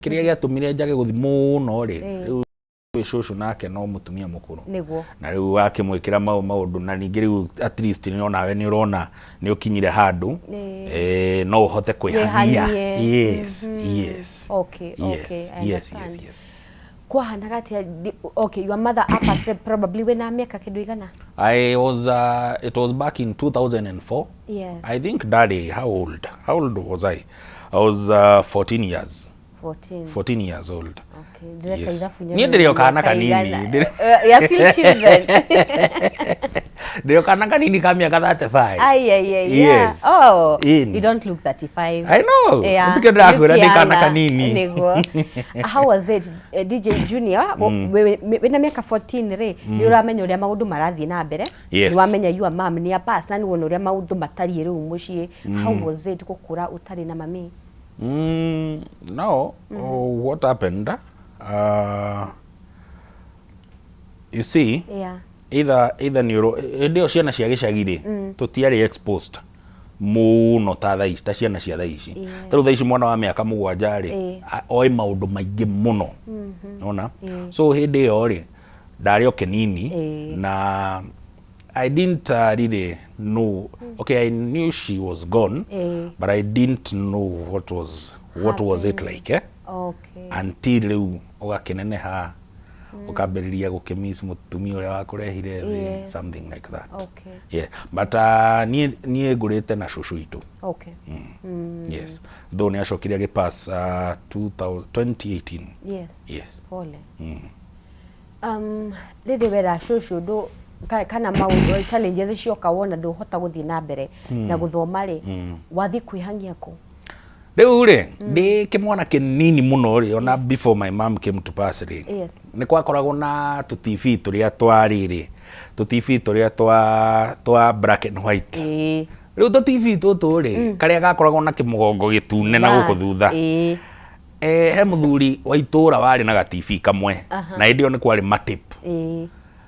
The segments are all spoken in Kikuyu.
Kĩrĩa gĩatũmire njage gũthiĩ mũno rĩ, rĩu wĩ cũcũ nake no mũtumia mũkũrũ. Na rĩu wakĩmwĩkĩra mau maũndũ na ningĩ rĩu at least nĩ onawe nĩ ũrona nĩ ũkinyire handũ no ũhote kwĩhang'ia. Wĩhang'ie. Yes, yes. Okay, Yes, okay, I yes, yes, understand. yes. Kwahanaga atĩa okay, your mother apatire probably wĩna mĩaka kĩndũ igana? I was it was back in 2004. Yes. I think daddy, how old? How old was I? I was 14 years. 14. 14 years old. Okay, ndĩreka Yes. ithabu Niĩ nyone ndĩrĩ o kana mĩaka kanini. igana. You are still children. Ndĩrĩ o kana kanini ka mĩaka 35. Ai, ai, ai, yeah. Yes. Oh, Ĩni. you don't look 35. I know. Yeah. Nĩkĩo ndĩrakwĩra Look ndĩ kana younger. kanini. Nĩguo. How was it, DJ Junior, wĩna mĩaka 14 rĩ, nĩ ũramenya ũrĩa maũndũ marathiĩ na mbere. Yes. Nĩ wamenya your mom nĩ a pass na nĩ wona ũrĩa maũndũ matariĩ rĩu mũciĩ. How was it gũkũra ũtarĩ na mami? Now, oh, what happened? You see, either nĩ ũro hĩndĩ ĩyo ciana cia gĩcagi rĩ, tũtiarĩ exposed mũno ta thaa ici, ta ciana cia thaa ici. Ta rĩu thaa ici mwana wa mĩaka 7 rĩ, oĩ maũndũ maingĩ mũno. Nĩwona? So hĩndĩ ĩyo rĩ, ndarĩ o kĩnini na I didn't really know. Okay, I knew she was gone, but I didn't know what was it like, eh? Until rĩu ũgakĩneneha, ũkambĩrĩria gũkĩmiss mũtumia ũrĩa wakũrehire thĩ, something like that. Yeah. But niĩ ngũrĩte na cũcũ witũ. Yes. Though nĩ acokire agĩpass 2000 2018. Yes. Pole. Rĩrĩ wera cũcũ ndũ kana maũndũ challenges cioka wona ndũhota gũthiĩ na mbere na gũthoma rĩ, wathiĩ kwĩhang'ia kũ? Rĩu rĩ, ndĩ kĩmwana kĩnini mũno rĩ, ona before my mom came to pass rĩ, nĩ kwakoragwo na tũ TV tũrĩa twa rĩrĩ, tũ TV tũrĩa twa black and white. Rĩu tũ TV tũtũ rĩ, karĩa gakoragwo na kĩmũgongo gĩtune na gũkũ thutha. He mũthuri wa itũra warĩ na ga TV kamwe, na hĩndĩ ĩyo nĩ kwarĩ ma tape.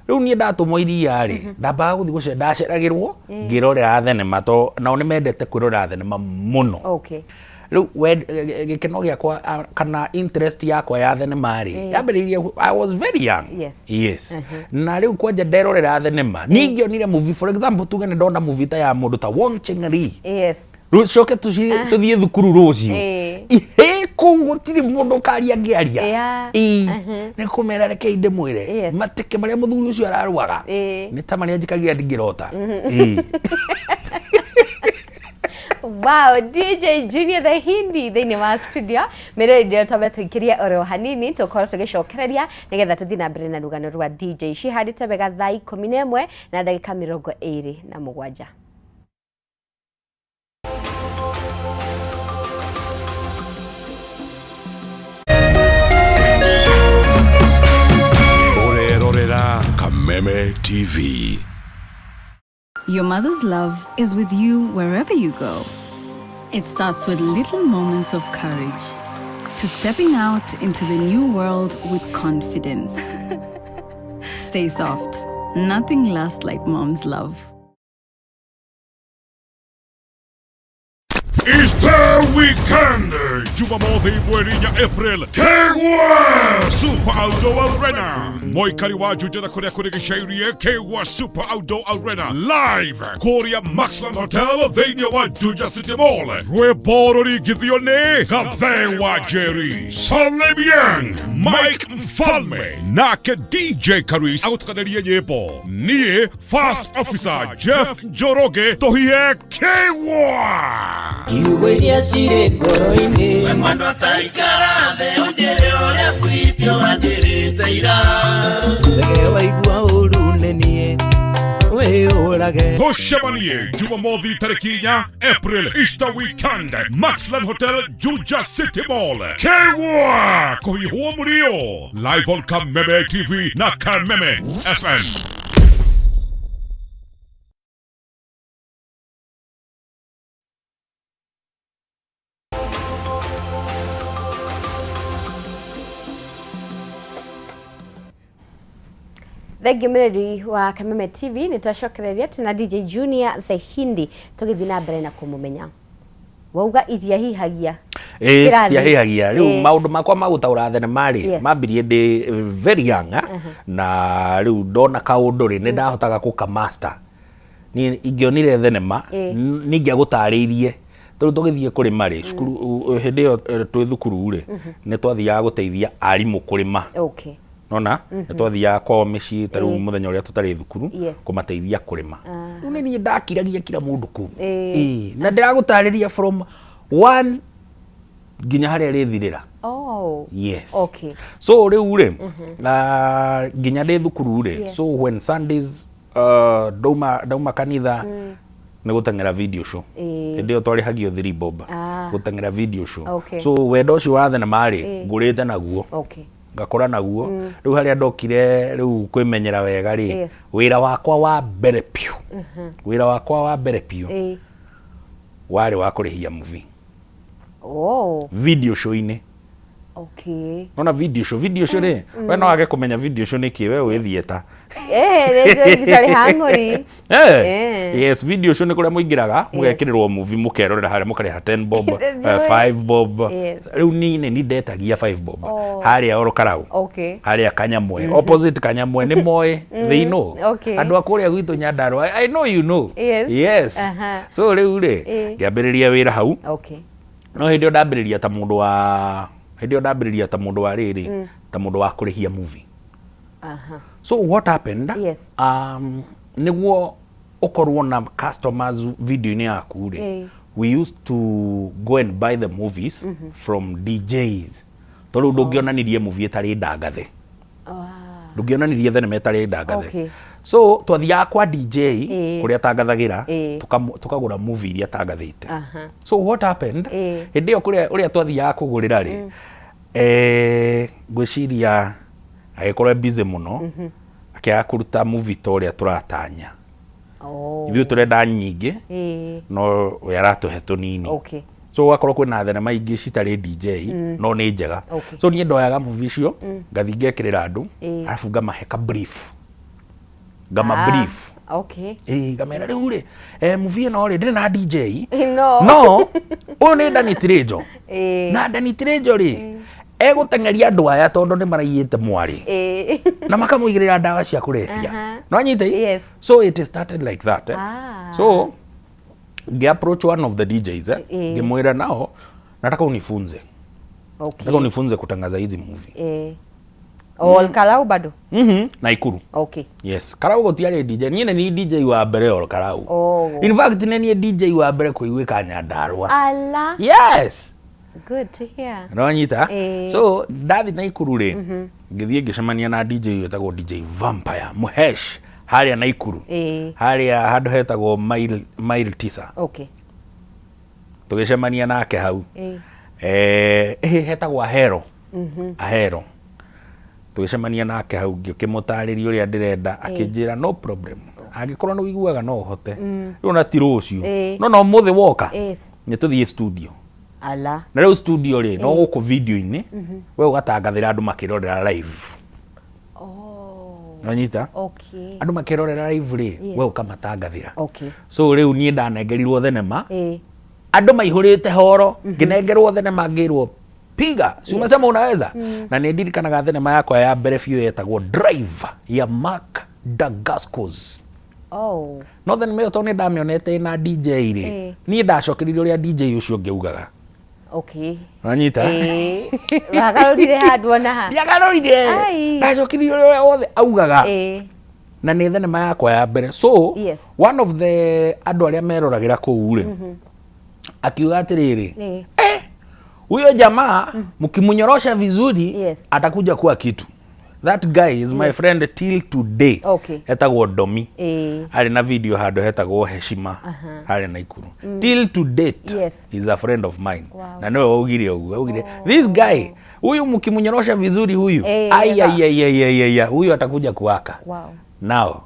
Rĩu niĩ ndatũmwo iria rĩ, ndambaga gũthiĩ gũce, ndaceragĩrwo ngĩrorera thenema, to nao nĩ mendete kwĩrorera thenema mũno. Rĩu gĩkeno gĩakwa, kana interest yakwa ya thenema rĩ, yambĩrĩirie I was very young. Yes. Na rĩu kwanja nderorera thenema, niĩ ingĩonire movie, for example, tuge nĩ ndona movie ta ya mũndũ ta Wong Cheng Lee. Rĩu coke tũthiĩ thukuru rũciũ. Ihĩ, kũu gũtirĩ mũndũ ũkaria ngĩaria. Ĩĩ. Nĩ kũmera rekei ndĩmwĩre. Mateke marĩa mũthuri ũcio ararwaga, nĩ ta marĩa njikagia ngĩrota. Ĩĩ. Wow, DJ Junior the Hindi thĩinĩ wa studio. Mĩrĩrĩ ndĩyo twambe tũikĩrie oro hanini tũkorwo tũgĩcokereria nĩgetha tũthiĩ na mbere na rũgano rwa DJ. Cihandĩte wega thaa 11 na ndagĩka 27. Ũrerorera Kameme TV. Your mother's love is with you wherever you go. It starts with little moments of courage to stepping out into the new world with confidence. Stay soft. Nothing lasts like mom's love. Easter Weekend Jumamothi mweri 4 April Kegwa Super Outdoor Arena Moikari wa Juja na kũrĩa kũrigicĩirie Kegwa Super Outdoor Arena live kũrĩa Maxland Hotel thĩinĩ wa Juja City Mall. Rwĩmbo rũringithio nĩ Gathe wa Jerry, Salim Young, Mike Mfalme nake DJ Karis agũtukanĩrie nyĩmbo. Niĩ First Officer Jeff Njoroge tũhihe Kegwa. Kiugo iria cirĩ ngoro-inĩ. We mwendwa taikara thĩ ũnjĩre ũrĩa sweet ũranjĩrĩte ira. Cege waigua ũru nĩ niĩ wĩyũrage. Tũcemanie Jumamothi tarĩki 4 April Easter weekend Maxland Hotel Juja City Mall. Kegwa kũhihwo mũrio live on Kameme TV na Kameme FM. Thengiũ mĩreri wa Kameme TV, nĩ twacokereria twĩna DJ Junior the Hindi tũgĩthiĩ na mbere na kũmũmenya. Wauga itiahihagia. Ĩĩ, Kĩrathi. citiahĩhagia. Rĩu Ĩĩ. maũndũ makwa ma gũtaũra thenema rĩ, mambirie ndĩ very young, na rĩu ndona kaũndũ rĩ, nĩ ndahotaga gũka master. Niĩ ingĩonire thenema, nĩ ingĩagũtarĩirie. Tarĩu tũgĩthiĩ kũrĩma rĩ, cukuru, hĩndĩ ĩyo twĩ thukuru rĩ, nĩ twathiaga gũteithia arimũ kũrĩma. Nona nĩ twathiaga kwao mĩciĩ ta rĩu mũthenya ũrĩa tũtarĩ thukuru kũmateithia kũrĩma. Rĩu nĩ niĩ ndakiragia kila mũndũ kũu. Ĩĩ, na ndĩragũtarĩria from one nginya harĩa rĩthirĩra. Yes. So rĩu rĩ, nginya ndĩ thukuru rĩ, so when Sundays ndauma kanitha nĩ gũteng'era video show. Hĩndĩ ĩyo twarĩhagio 3 bob gũteng'era video show. So wendo ũcio wa thenema rĩ, ngũrĩte naguo. Ngakũra naguo. Rĩu harĩa ndokire rĩu kwĩmenyera wega rĩ, wĩra wakwa wa mbere biũ, wĩra wakwa wa mbere biũ warĩ wa kũrĩhia movie. Video show-inĩ. Nona video show, video show rĩ, we no wage kũmenya video show nĩ kĩ, we wĩ theater. Nĩ njũĩ gicarĩ hang'ori. Yes, video show nĩ kũrĩa mũingĩraga, mũgekĩrĩrwo movie mũkerorera harĩa, mũkarĩha 10 bob, Nĩ njũĩ. 5 bob. Rĩu niĩ nĩ niĩ ndetagia 5 bob. Harĩa oro Karau. Harĩa Kanyamwe, opposite Kanyamwe, nĩ moĩ, they know. Andũ a kũrĩa gwitũ Nyandarua, I know you know. Yes. So rĩu rĩ, ngĩambĩrĩria wĩra hau. No hĩndĩ ĩyo ndambĩrĩria ta mũndũ wa, hĩndĩ ĩyo ndambĩrĩria ta mũndũ wa rĩrĩ, ta mũndũ wa kũrĩhia movie. So what happened? Nĩguo ũkorwo na customers video-inĩ yaku rĩ, we used to go and buy the movies from DJs. Tondũ ndũngĩonanirie movie ĩtarĩ ndangathe. Ndũngĩonanirie thenema ĩtarĩ ndangathe. So twathiaga kwa DJ kũrĩa atangathagĩra, tũkagũra movie iria atangathĩte. So what happened? Hĩndĩ ĩyo kũrĩa ũrĩa twathiaga kũgũrĩra rĩ, ngwĩciria agĩkorwo e busy mũno, akĩaga kũruta movie ta ũrĩa tũratanya. Ithuĩ tũrenda nyingĩ, no we aratũhe tũnini. So ũgakorwo kwĩna thenema ingĩ citarĩ DJ, no nĩ njega. So niĩ ndoyaga movie icio, ngathiĩ ngekĩrĩra andũ, arabu ngamahe ka brief. Ngama brief. Ĩĩ, ngamera rĩu rĩ, movie ĩno rĩ, ndĩrĩ na DJ. No. No, ũyũ nĩ Danny Trejo. Na Danny Trejo rĩ, egũteng'eria andũ aya tondũ nĩ maraiyĩte mwarĩ. Na makamũigĩrĩra ndawa cia kũrebia. No anyite? So it started like that. So, ngĩ approach one of the DJs, ngĩmwĩra nao, nataka unifunze. Nataka unifunze kutangaza hizi movie. Ol Karau bado? Naikuru. Yes. Karau gũtiarĩ DJ. Niĩ nĩ niĩ DJ wa mbere ol Karau. In fact, nĩ niĩ DJ wa mbere kũiguĩka Nyandarua. Ala. Yes. Good to hear. Nĩwanyita? So, ndathi Naikuru rĩ, ngĩthiĩ ngĩcemania na DJ wĩtagwo DJ Vampire Muhesh harĩa Naikuru. Harĩa handũ hetagwo mile tisa. Tũgĩcemania nake hau. Hetagwo Ahero. Ahero. Tũgĩcemania nake hau, ngĩkĩmũtarĩria ũrĩa ndĩrenda, akĩnjĩra no problem. Angĩkorwo nĩ ũiguaga no ũhote. Rĩu na ti rũciũ. No no ũmũthĩ woka. Nĩ tũthiĩ studio. Ala. Na rĩu studio rĩ, no gũkũ video-inĩ, we ũgatangathĩra andũ makĩrorera live. Nĩwanyita? Andũ makĩrorera live rĩ, we ũkamatangathĩra. So rĩu niĩ ndanengerirwo thenema. Andũ maihũrĩte horo, ngĩnengerwo thenema ngĩrwo piga, si umesema unaweza? Na nĩ ndirikanaga thenema yakwa ya mbere biũ yetagwo Drive ya Mark Dacascos. No thenema ĩyo tondũ nĩ ndamĩonete ĩna DJ rĩ, niĩ ndacokeririe ũrĩa DJ ũcio ũngĩ augaga. Ũranyita? Wagarũrire handũ ona ha? Ndiagarũrire. Ai. Ndacokeririe ũrĩa wothe augaga. Na nĩ thenema yakwa ya mbere. So, one of the andũ arĩa meroragĩra kũu rĩ, akiuga atĩrĩrĩ, huyo jamaa mkimnyorosha vizuri, atakuja kuwa kitu. That guy is my friend till today. Etagwo Domi. Arĩ na video handũ hetagwo Heshima harĩa Naikuru. Till to date, he's a friend of mine. Na nĩwe waugire ũguo, augire, this guy, huyu mkimnyorosha vizuri huyu, ai, ai, ai, ai, ai, ai, ai, huyu atakuja kuwaka. Now,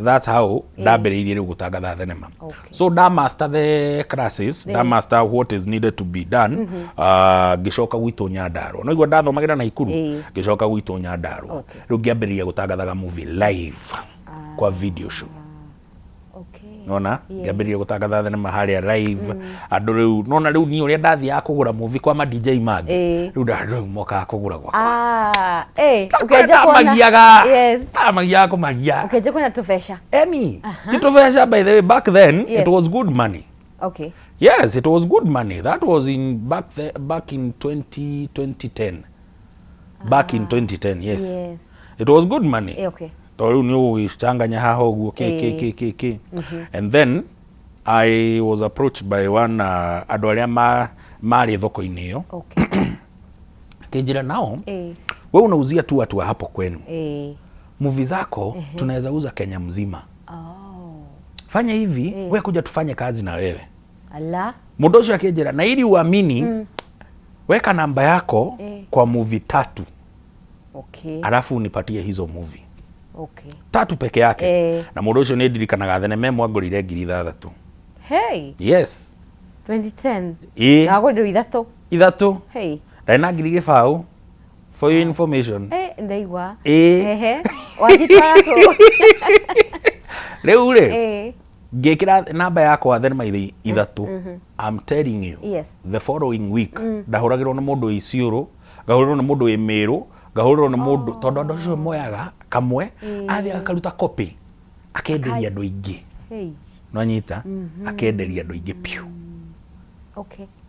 that's how ndambĩrĩirie rĩu gũtangatha thenema. So nda master the classes, nda master what is needed to be done, ngĩcoka gwitũ Nyandarua. No igua ndathomagĩra Naikuru, ngĩcoka gwitũ Nyandarua. Rĩu ngĩambĩrĩria gũtangathaga movie live kwa video show. Nona ngĩambĩrĩria gũtangatha thenema harĩa live. Andũ rĩu nona rĩu niĩ ũrĩa ndathiaga kũgũra movie kwa ma DJ mangĩ, rĩu rĩu mokaga kũgũra gwakwa. Ah, ũkĩanjia kuona. Ndamagiaga. Yes. Ndamagiaga kũmagia. Ũkĩanjia kuona tũbeca. Any ti tũbeca, by the way, back then it was good money. Yes, it was good money. That was in back the, back in 20 2010, back in 2010, yes. It was good money. Tondũ rĩu nĩ ũgũgĩcanganya haha ũguo kĩ kĩ kĩ kĩ kĩ. And then I was approached by one andũ arĩa marĩ thoko-inĩ ĩyo, akĩnjĩra, nao we unauzia tu watu wa hapo kwenu, movie zako tunaweza uza Kenya mzima. Fanya hivi, we kuja tufanye kazi na wewe. Ala. Mũndũ ũcio akĩnjĩra, na ili uamini, weka namba yako kwa movie tatu, alafu unipatie hizo movie tatu peke yake. Na mũndũ ũcio nĩ ndirikanaga thenema ĩmwe angũrĩire 6,000. Hey. Yes. 2010. Ĩ. Na wagũrĩrwo ithatũ. Ithatũ. Hey. Ndarĩ na 20. For your information. Ndaigua. Ĩ. Ehe. Wacitwara kũ? Rĩu rĩ, ngĩkĩra namba yakwa thenema ithatũ. I'm telling you, the following week ndahũragĩrwo nĩ mũndũ wĩ Isiolo, ngahũrĩrwo nĩ mũndũ wĩ Mĩrũ, ngahũrĩrwo nĩ mũndũ, tondũ andũ acio moyaga kamwe, athiĩ akaruta copy, akenderia andũ aingĩ. Nonyita akenderia andũ aingĩ piũ.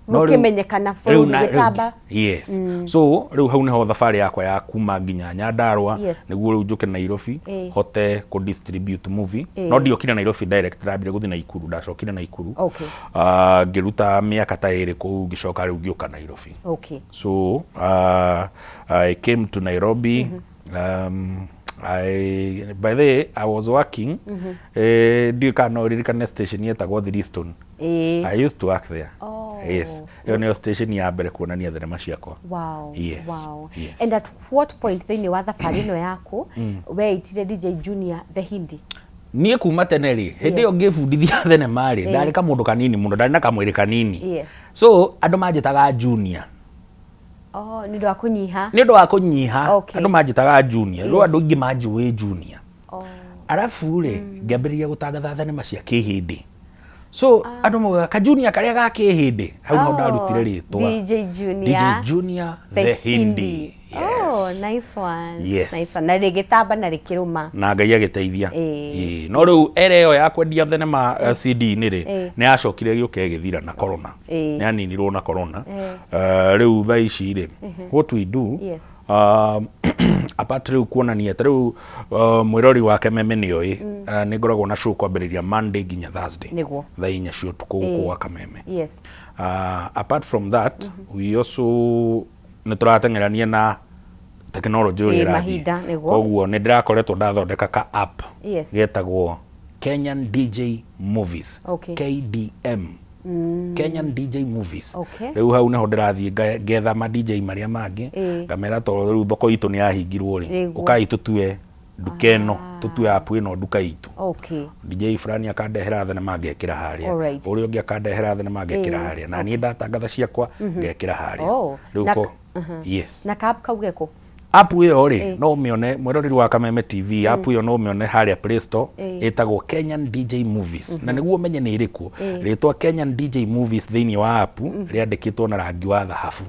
No Mũkĩmenyekana rĩu bũrũri rĩu gĩtamba. Yes, so rĩu hau nĩho thabarĩ yakwa ya kuma nginya Nyandarua, nĩguo rĩu njũke Nairobi, hote kũ distribute movie. No ndiokire Nairobi direct, ndambire gũthiĩ Naikuru, ndacokire Naikuru. Ah, ngĩruta mĩaka ta 2 kũu, ngĩcoka rĩu ngĩũka Nairobi. So I came to Nairobi. By the way, I was working, ndiũĩ kana no ũririkane station yetagwo Three. I used to work there. Oh. Yes, ĩyo nĩyo station ya mbere kuonania thenema ciakwa. Yes, yes. And at what point thĩinĩ wa thabarĩ ĩno yaku weitire DJ Junior the Hindi? Niĩ kuma tene rĩ, hĩndĩ ĩyo ngĩbundithia thenema rĩ, ndarĩ kamũndũ kanini mũno, ndarĩ na kamwĩrĩ kanini. So andũ manjĩtaga Junior. Oh, nĩ ũndũ wa kũnyiha. Nĩ ũndũ wa kũnyiha. Andũ manjĩtaga Junior. Rĩu andũ aingĩ manjũĩ Junior. Arabu rĩ, ngĩambĩrĩria gũtangatha thenema cia kĩhĩndĩ, so andũ maugaga ka Junior karĩa ga kĩhĩndĩ. Hau niho ndarutire rĩtwa DJ Junior DJ Junior the Hindi. Yes. Oh, nice one. Yes. Nice one. Na rĩgĩtamba na rĩkĩrũma. Na Ngai agĩteithia. Ĩĩ. No rĩu era ĩyo ya kwendia thenema CD-inĩ rĩ, nĩ yacokire ĩgĩũka ĩgĩthira na corona. Nĩ yaninirwo na corona. Rĩu thaa ici rĩ, what we do, apart rĩu kuonania ta rĩu mwĩrori wa Kememe nĩ oĩ, nĩ ngoragwo na show kwambĩrĩria Monday nginya Thursday, thaa 4 cia ũtukũ gũkũ gwa Kameme. Apart from that, we also nĩ tũrateng'erania na technology ũrĩa Ĩĩ, ĩrathiĩ. Mahinda, nĩguo. Koguo nĩ ndĩrakoretwo ndathondeka ka app getagwo Kenyan DJ Movies, KDM, Kenyan DJ Movies. Rĩu hau nĩho ndĩrathiĩ ngetha ma DJ marĩa mangĩ, ngamera tondũ rĩu thoko itũ nĩ yahingirwo rĩ, ũkai tũtue nduka ĩno, tũtue app ĩno nduka itũ. DJ fulani akandehera thenema ngekĩra harĩa, ũrĩa ũngĩ akandehera thenema ngekĩra harĩa, na niĩ ndatangatha ciakwa ngekĩra harĩa. Rĩu ko yes. Na ka app kau geko? App ĩyo rĩ, no ũmĩone, mwĩroreri wa Kameme TV, app ĩyo no ũmĩone harĩa Play Store, ĩtagwo Kenyan DJ Movies. Na nĩguo ũmenye nĩ ĩrĩkũ, rĩtwa Kenyan DJ Movies thĩinĩ wa app rĩandĩkĩtwo na rangi wa thahabu,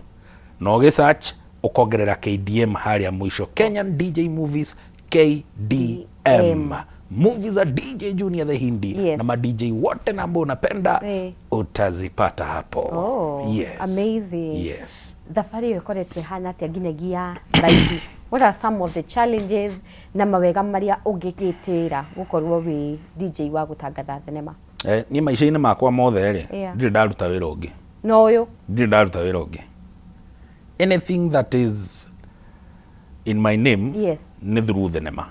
na ũgĩ search ũkongerera KDM harĩa mũico, Kenyan DJ Movies, KDM Movies za DJ Junior the Hindi, na ma DJ wote na ambao unapenda utazipata hapo. Oh, yes. amazing. Yes. Thabarĩ ĩyo ĩkoretwo ĩhana atĩa nginyagia thaa ici? What are some of the challenges na mawega marĩa ũngĩgĩtĩra gũkorwo wĩ DJ wa gũtangatha thenema? Niĩ maica-inĩ makwa mothe rĩ, ndirĩ ndaruta wĩra ũngĩ. No ũyũ. Ndirĩ ndaruta wĩra ũngĩ. Anything that is in my name nĩ through thenema.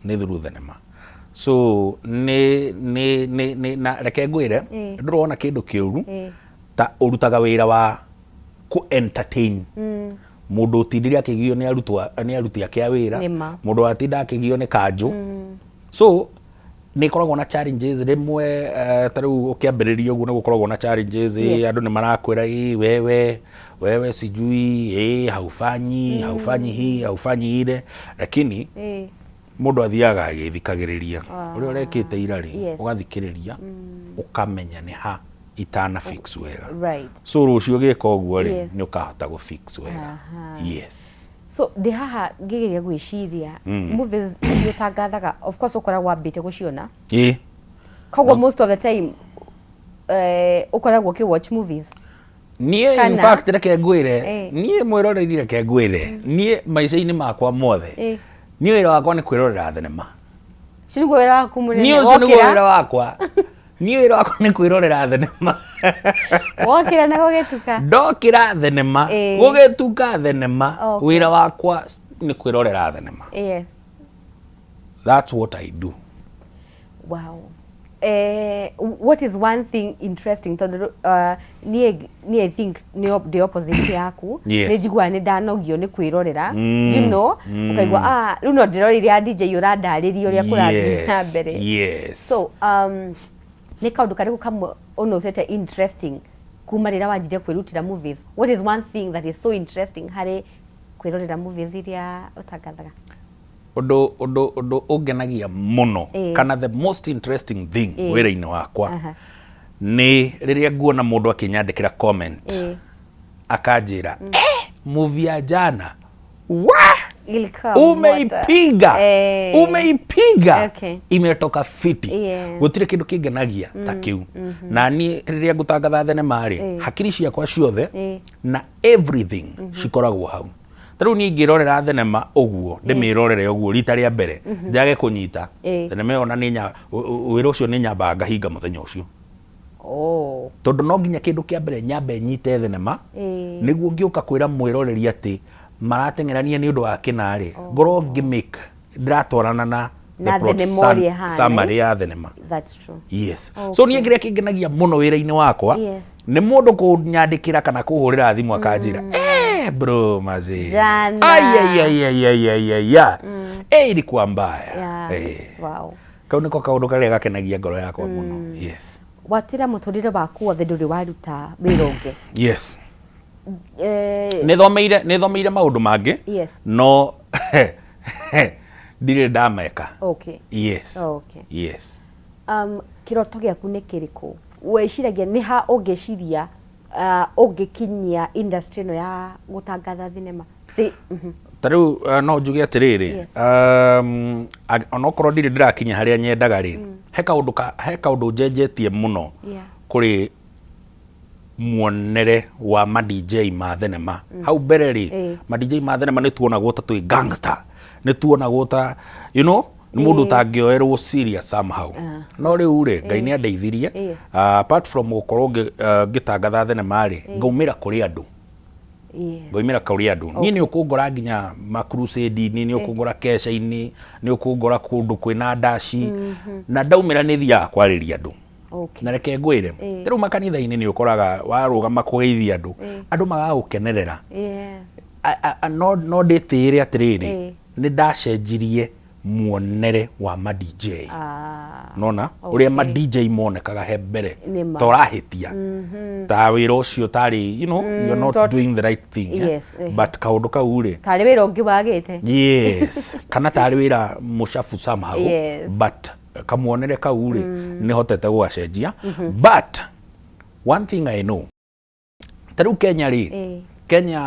Nĩ through thenema. So nĩ na reke ngwĩre, ndũrona kĩndũ kĩũru ta ũrutaga wĩra wa kũ entertain mũndũ ũtindire akĩgio nĩ arutwo, nĩ aruti ake a wĩra, Nĩma. mũndũ watinda akĩgio nĩ kanjũ. So nĩ ĩkoragwo na challenges rĩmwe, ta rĩu ũkĩambĩrĩria ũguo nĩ gũkoragwo na challenges. Andũ nĩ marakwĩra, "Ĩ, wewe sijui, haufanyi haufanyi hii, haufanyi ile," lakini Mũndũ athiaga agĩthikagĩrĩria ũrĩa ũrekĩte ira rĩ, ũgathikĩrĩria ũkamenya nĩ ha itana fix wega. So rũciũ ũgĩka ũguo rĩ, nĩ ũkahota gũ fix wega. Yes. So ndĩ haha ngĩgeria gwĩciria, movies iria ũtangathaga, of course ũkoragwo wambĩte gũciona, koguo most of the time ũkoragwo ũkĩ watch movies? Niĩ in Kana- fact reke ngwĩre, niĩ mwĩroreri, reke ngwĩre, niĩ maica-inĩ makwa mothe, niĩ wĩra wakwa nĩ kwĩrorera thenema. Ũcio nĩguo wĩra waku mũnene? Niĩ ũcio nĩguo Wokĩra- wĩra wakwa. Niĩ wĩra wakwa nĩ kwĩrorera thenema. Wokĩra na gũgĩtuka. Ndokĩra thenema, gũgĩtuka thenema. Wĩra wakwa nĩ kwĩrorera thenema. That's what I do. Wow. What is one thing interesting, tondũ niĩ I think nĩ the opposite yaku. Nĩ njiguaga nĩ ndanogio nĩ kwĩrorera, ũkaigua, ah, rĩu no ndĩroreire ya DJ ũrandarĩria ũrĩa kũrathiĩ na mbere. So nĩ kaũndũ karĩkũ kamwe ũnotete interesting kuma rĩrĩa wanjirie kwĩrutĩra movies? What is one thing that is so interesting harĩ kwĩrorera movies iria ũtangathaga? Ũndũ ũngenagia mũno, kana the most interesting thing wĩra-inĩ wakwa, nĩ rĩrĩa nguona mũndũ akĩnyandĩkĩra comment, akanjĩra, "Movie ya jana wa Ilikuwa moto." Umeipiga. Umeipiga. Imetoka fiti. Gũtirĩ kĩndũ kĩngenagia ta kĩu. Na niĩ rĩrĩa ngũtangatha thenema rĩ, hakiri ciakwa ciothe na everything cikoragwo hau. Ta rĩu niĩ ingĩrorera thenema ũguo, ndĩmĩrorere ũguo rita rĩa mbere, njage kũnyita thenema ĩyo, na nĩ wĩra ũcio nĩ nyambaga ngahinga mũthenya ũcio, tondũ no nginya kĩndũ kĩa mbere nyambe nyite thenema, nĩguo ngĩũka kwĩra mwĩroreri atĩ marateng'erania nĩ ũndũ wa kĩna rĩ, ngorwo ngĩmake ndĩratwarana na the Na plot thenema ũrĩa ĩhana, summary eh? ya thenema. That's true. Yes. So niĩ kĩrĩa kĩngenagia mũno wĩra-inĩ wakwa nĩ mũndũ kũnyandĩkĩra kana kũhũrĩra thimũ akanjĩra, "Bro, mazee, Jana. Ai, ai, ai, ai, ai, ai, ai, ai. Ilikuwa mbaya." Kau nĩko kaũndũ karĩa gakenagia ngoro yakwa mũno, yes. Watĩra mũtũrĩre waku wothe ndũrĩ waruta wĩra ũngĩ? Yes. Nĩ thomeire maũndũ mangĩ, no ndirĩ ndameka. Yes. Yes. Kĩroto gĩaku nĩ kĩrĩkũ? Wĩciragia nĩ ha ũngĩciria ũngĩkinyia industry ĩno ya gũtangatha thinema? Ta rĩu no njuge atĩrĩrĩ, onokorwo ndirĩ ndĩrakinya harĩa nyendaga rĩ, he kaũndũ njenjetie mũno kũrĩ muonere wa ma DJ ma thenema. Hau mbere rĩ, ma DJ ma thenema nĩ tuonagwo ta twĩ gangster, nĩ tuonagwo ta nĩ mũndũ ũtangĩoerwo serious somehow. No rĩu rĩ, Ngai nĩ andeithirie. Apart from gũkorwo ngĩtangatha thenema rĩ, ngaumĩra kũrĩ andũ, ngaumĩra kũrĩ andũ. Niĩ nĩ ũkũngora nginya makrusade-inĩ, nĩ ũkũngora keca-inĩ, nĩ ũkũngora kũndũ kwĩna ndaci, na ndaumĩra nĩ thiaga kwarĩria andũ. Na reke ngwĩre, ta rĩu makanitha-inĩ nĩ ũkoraga warũgama kũgeithia andũ, andũ magagũkenerera. No ndĩtĩĩre atĩrĩrĩ, nĩ ndacenjirie muonere wa ma DJ. Nona ũrĩa ma DJ monekaga he mbere, Nĩ ma. ta ũrahĩtia, ta wĩra ũcio tarĩ you're not doing the right thing, eh? Yes, eh. But kaũndũ kau rĩ, Tarĩ wĩra ũngĩ wagĩte. Yes, kana tarĩ wĩra mũcabu somehow. But kamuonere kau rĩ, nĩ hotete gũgacenjia. But one thing I know, ta rĩu Kenya rĩ, Kenya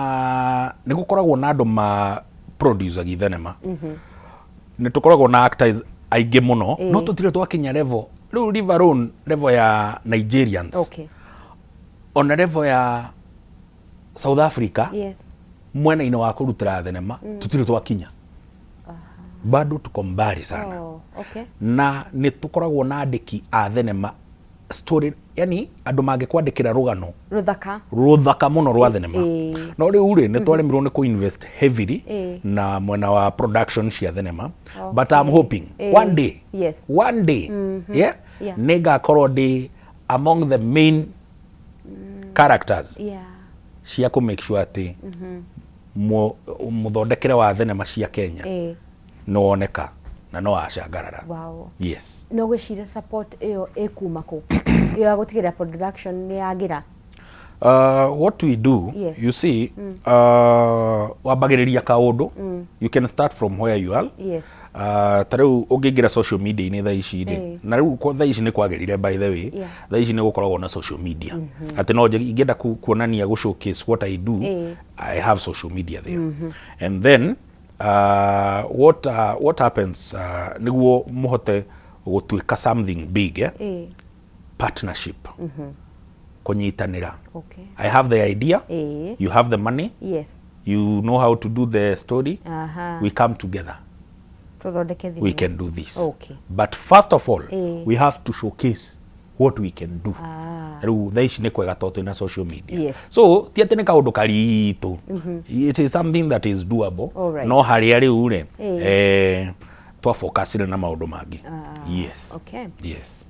nĩ gũkoragwo na andũ ma produce thenema, nĩ tũkoragwo na actors aingĩ mũno, no tũtirĩ twakinya level rĩu, leave alone level ya Nigerians, ona level ya South Africa. Mwena-inĩ wa kũrutĩra thenema tũtirĩ twakinya, bado tuko mbali sana. Na nĩ tũkoragwo na andĩki a thenema story, yani andũ mangĩkwandĩkĩra rũgano Rũthaka. Rũthaka mũno rwa thenema. No rĩu rĩ, nĩ twaremirwo nĩ kũ-invest heavily na mwena wa production cia thenema, but I'm hoping one day, one day, yeah, nĩ ngakorwo ndĩ among the main characters cia kũ make sure atĩ mũthondekere wa thenema cia Kenya nĩ woneka na no wacangarara. Yes. No gwĩciria support ĩyo ĩkuma kũ, ĩyo ya gũtigĩrĩra production nĩ yagĩra? What we do, you see, Wambagĩrĩria kaũndũ, you can start from where you are. Ta rĩu ũngĩingĩra social media-inĩ thaa ici rĩ, na rĩu thaa ici nĩ kwagĩrire, by the way. Thaa ici nĩ gũkoragwo na social media, atĩ no ingĩenda kuonania, gũ showcase what I do, I have social media there. And then what happens, nĩguo mũhote gũtuĩka something big, eh? Partnership, kũnyitanĩra. I have the idea, you have the money, you know how to do the story. We come together, Tuthondeke we thinema. can do this. But first of all, we have to showcase what we can do. Rĩu thaa ici nĩ kwega tondũ twĩna social media. So ti atĩ nĩ kaũndũ karitũ, it is something that is doable. No harĩa rĩu rĩ, twafocusire na maũndũ mangĩ. Yes. Yes.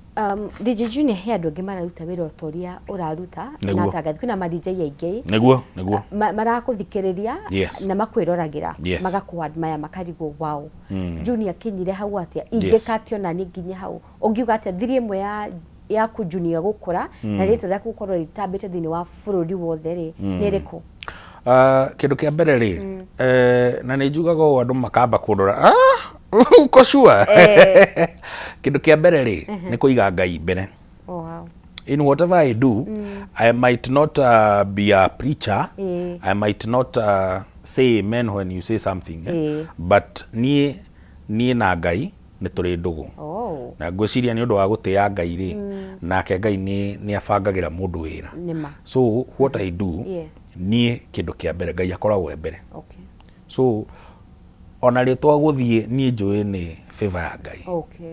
DJ Junior, he andũ angĩ mararuta wĩra o ta ũrĩa ũraruta na atangathi, kwĩna ma DJ aingĩ Nĩguo. Marakũthikĩrĩria na makwĩroragĩra, magakũ admire, makarigwo, wow, Junior akinyire hau atĩa? Ingĩka atĩa ona niĩ nginye hau? Ũngiuga atĩa thiri ĩmwe ya yaku Junior gũkũra na rĩtwa rĩaku gũkorwo rĩtambĩte thĩinĩ wa bũrũri wothe rĩ, nĩ ĩrĩkũ? Kĩndũ kĩa mbere rĩ, na nĩ njugaga ũũ andũ makamba kũndora, ah, uko sure? Kĩndũ kĩa mbere rĩ, nĩ kũiga Ngai mbere. In whatever I do, I might not be a preacher, I might not say amen when you say something, eh? But niĩ na Ngai nĩ tũrĩ ndũgũ. Na ngwĩciria nĩ ũndũ wa gũtĩĩa Ngai rĩ, nake Ngai nĩ abangagĩra mũndũ wĩra. Nĩma. So what I do, niĩ kĩndũ kĩa mbere, Ngai akoragwo e mbere. So ona rĩtwa gũthiĩ, niĩ njũĩ nĩ favor ya Ngai.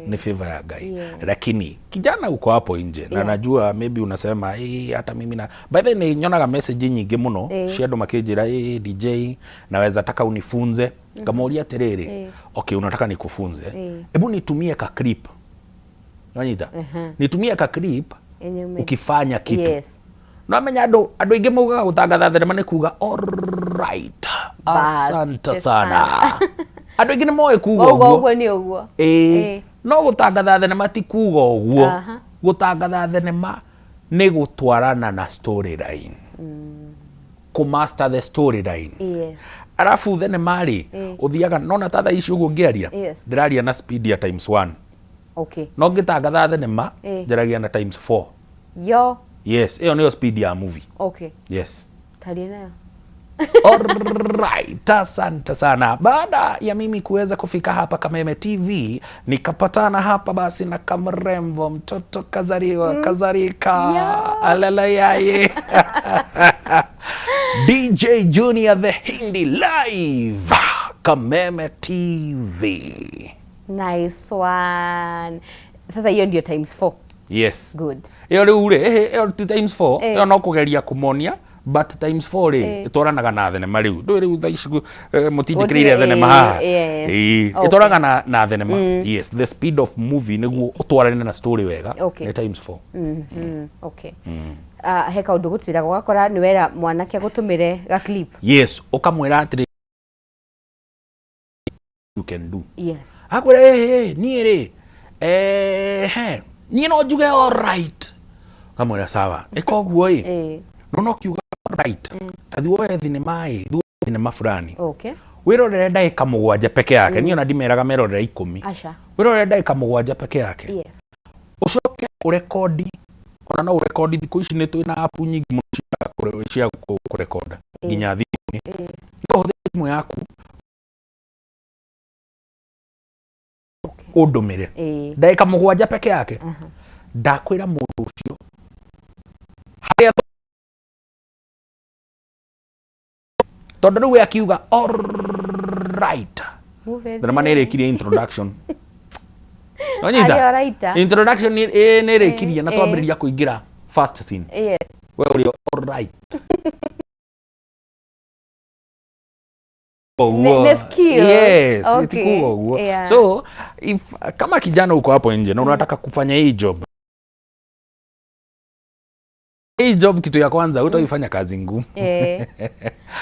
Ni favor ya Ngai. Lakini kijana uko hapo nje na najua maybe unasema, eh, hata mimi na by the way nyonaga message nyingĩ mũno cia andũ makĩnjĩra, eh, DJ, naweza taka unifunze. Ngamoria atĩrĩrĩ, okay, unataka nikufunze? Hebu nitumie ka clip. Wanyita? Nitumie ka clip Yenye ukifanya kitu. No amenya andũ aingĩ maugaga gũtangatha thenema nĩ kuga alright, Bas, asante sana. sana. Andũ aingĩ nĩ moĩ kuga ũguo ũguo. Ũguo nĩ ũguo. Ĩĩ. No gũtangatha thenema ti kuga ũguo. Gũtangatha thenema nĩ gũtwarana na storyline, kũmaster the storyline. Arabu thenema rĩ, ũthiaga nona ta thaa ici ũguo ngĩaria, ndĩraria na speed ya times one. No ngĩtangatha thenema, njaragia na times four. Yo. Yes, ĩyo nĩyo speed ya movie. Yes. Tarie nayo. Alright, asante sana. Baada ya mimi kuweza kufika hapa Kameme TV, nikapatana hapa basi na kamrembo, mtoto kazaliwa, kazarika, alala yaye. DJ Junior the Hindi live Kameme TV. Nice one. Sasa hiyo ndio times four. Yes. Good. Ĩyo rĩu rĩ, ĩyo ti times four, ĩyo no kũgeria kũmonia, but times four rĩ, ĩtwaranaga na thenema rĩu. Ndũĩ rĩu thaa ici mũtinjĩkĩrĩire Gũtirĩ- thenema haha. Yes. Ĩĩ, ĩtwaranaga na thenema. Yes, the speed of movie nĩguo ũtwarane na story wega nĩ times four. Okay. Ah, he kaũndũ gũtwĩraga ũgakora nĩ wera mwanake agũtũmĩre ga clip. Yes, ũkamwĩra atĩrĩ, you can do. Akwĩra, ĩ niĩ rĩ, ehe, niĩ no njuge alright. Ũkamwĩra sawa, ĩka ũguo ĩ. No no kiuga alright, ta thiĩ woe thinema ĩ, thiĩ woe thinema fulani, wĩrorere ndagĩka 7 peke yake. Niĩ ona ndimeraga merorere 10. Aca. Wĩrorere ndagĩka 7 peke yake, ũcoke ũrekondi. Ona no ũrekondi, thikũ ici nĩ twĩna app nyingĩ mũno cia kũrekonda nginya thimũ-inĩ. No ũhũthĩre thimũ yaku ũndũmĩre ndagĩka 7 peke yake. Ndakwĩra mũndũ ũcio harĩa, tondũ rĩu we akiuga alright, Move thenema nĩ ĩrĩkirie introduction. Arĩ Wanyita? alright. Introduction nĩ ĩrĩkirie na twambĩrĩria kũingĩra first scene. We ũrĩ alright ũguo. Nĩ skill. Yes, ti kuga ũguo. So if kama kijana uko hapo nje na unataka kufanya hii job, hii job, kitu ya kwanza utaifanya kazi ngumu.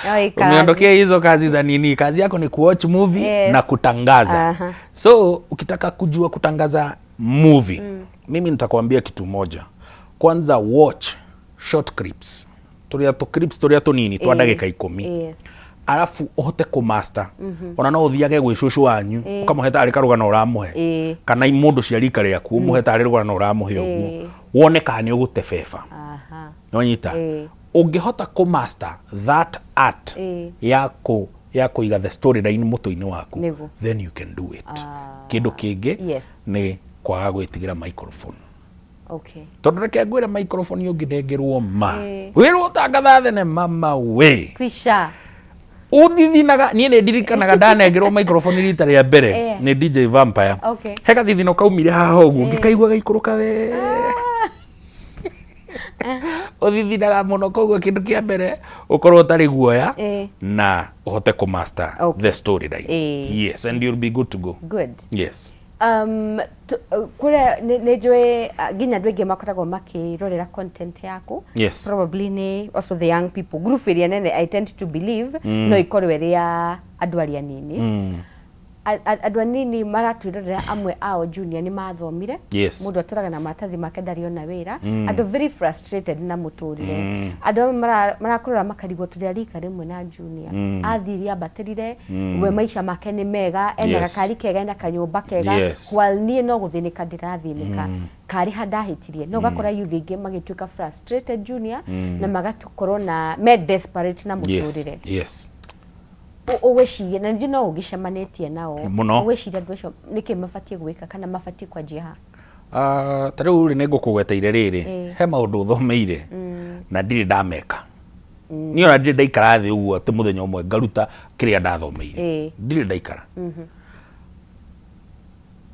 No, ikazi. Umeondokea hizo kazi za nini, kazi yako ni kuwatch movie na kutangaza. So ukitaka kujua kutangaza movie, mimi nitakwambia kitu moja. Kwanza watch short clips, turia tu clips turia tunini twa ndagĩka 10. Arabu ũhote kũ master, ona no ũthiage gwĩ cũcũ wanyu, ũkamũhe tarĩ karũgano ũramũhe, kana mũndũ cia rika rĩaku, ũmũhe tarĩ rũgano ũramũhe ũguo, wone kana nĩ ũgũtebeba. Nĩwanyita? Ũngĩhota kũ master that art ya kũiga the storyline mũtwe-inĩ waku, then you can do it. Kĩndũ kĩngĩ nĩ kwaga gwĩtigĩra microphone. Tondũ reke ngwĩre, microphone ũngĩnengerwo ma wĩrwo ũtangatha thenema ma we Kwisha. Ũthithinaga. Niĩ nĩ ndirikanaga ndanengerwo microphone rita rĩa mbere nĩ DJ Vampire. He gathithino kaumire haha ũguo, ngĩkaigua gaikũrũka we ũthithinaga mũno. Koguo kĩndũ kĩa mbere, ũkorwo ũtarĩ guoya na ũhote kũ master the storyline. Yes, and you'll be good to go. Good. Yes. Kũrĩa nĩ njũĩ nginya andũ aingĩ makoragwo makĩrorera content yaku, probably nĩ also the young people. Group ĩrĩa nene, I tend to believe, no ĩkorwo ĩrĩ ya andũ arĩa anini. Andũ anini maratwĩrorera, amwe ao, Junior, nĩ mathomire. Mũndũ atũraga na maratathi make, ndarĩ ona wĩra. Andũ very frustrated na mũtũrĩre. Andũ amwe marakũrora makarigwo, tũrĩ a rika rĩmwe na Junior, athire ambatĩrire we, maica make nĩ mega, ena gakari kega, ena kanyũmba kega, while niĩ no gũthĩnĩka ndĩrathĩnĩka. Karĩ ha ndahĩtirie? No ũgakora youth aingĩ magĩtuĩka frustrated, Junior, na magakorwo na me desperate na mũtũrĩre. Ũgwĩciria, na ningĩ no ũgĩcemanĩtie nao, Mũno. Ũgwĩciria andũ acio nĩkĩ mabatiĩ gwĩka kana mabatiĩ kwanjia ha? Ah, ta rĩu rĩ, nĩ ngũkũgweteire rĩrĩ, he maũndũ ũthomeire na ndirĩ ndameka. Niĩ ona ndirĩ ndaikara thĩ ũguo atĩ mũthenya ũmwe ngaruta kĩrĩa ndathomeire. Ndirĩ ndaikara.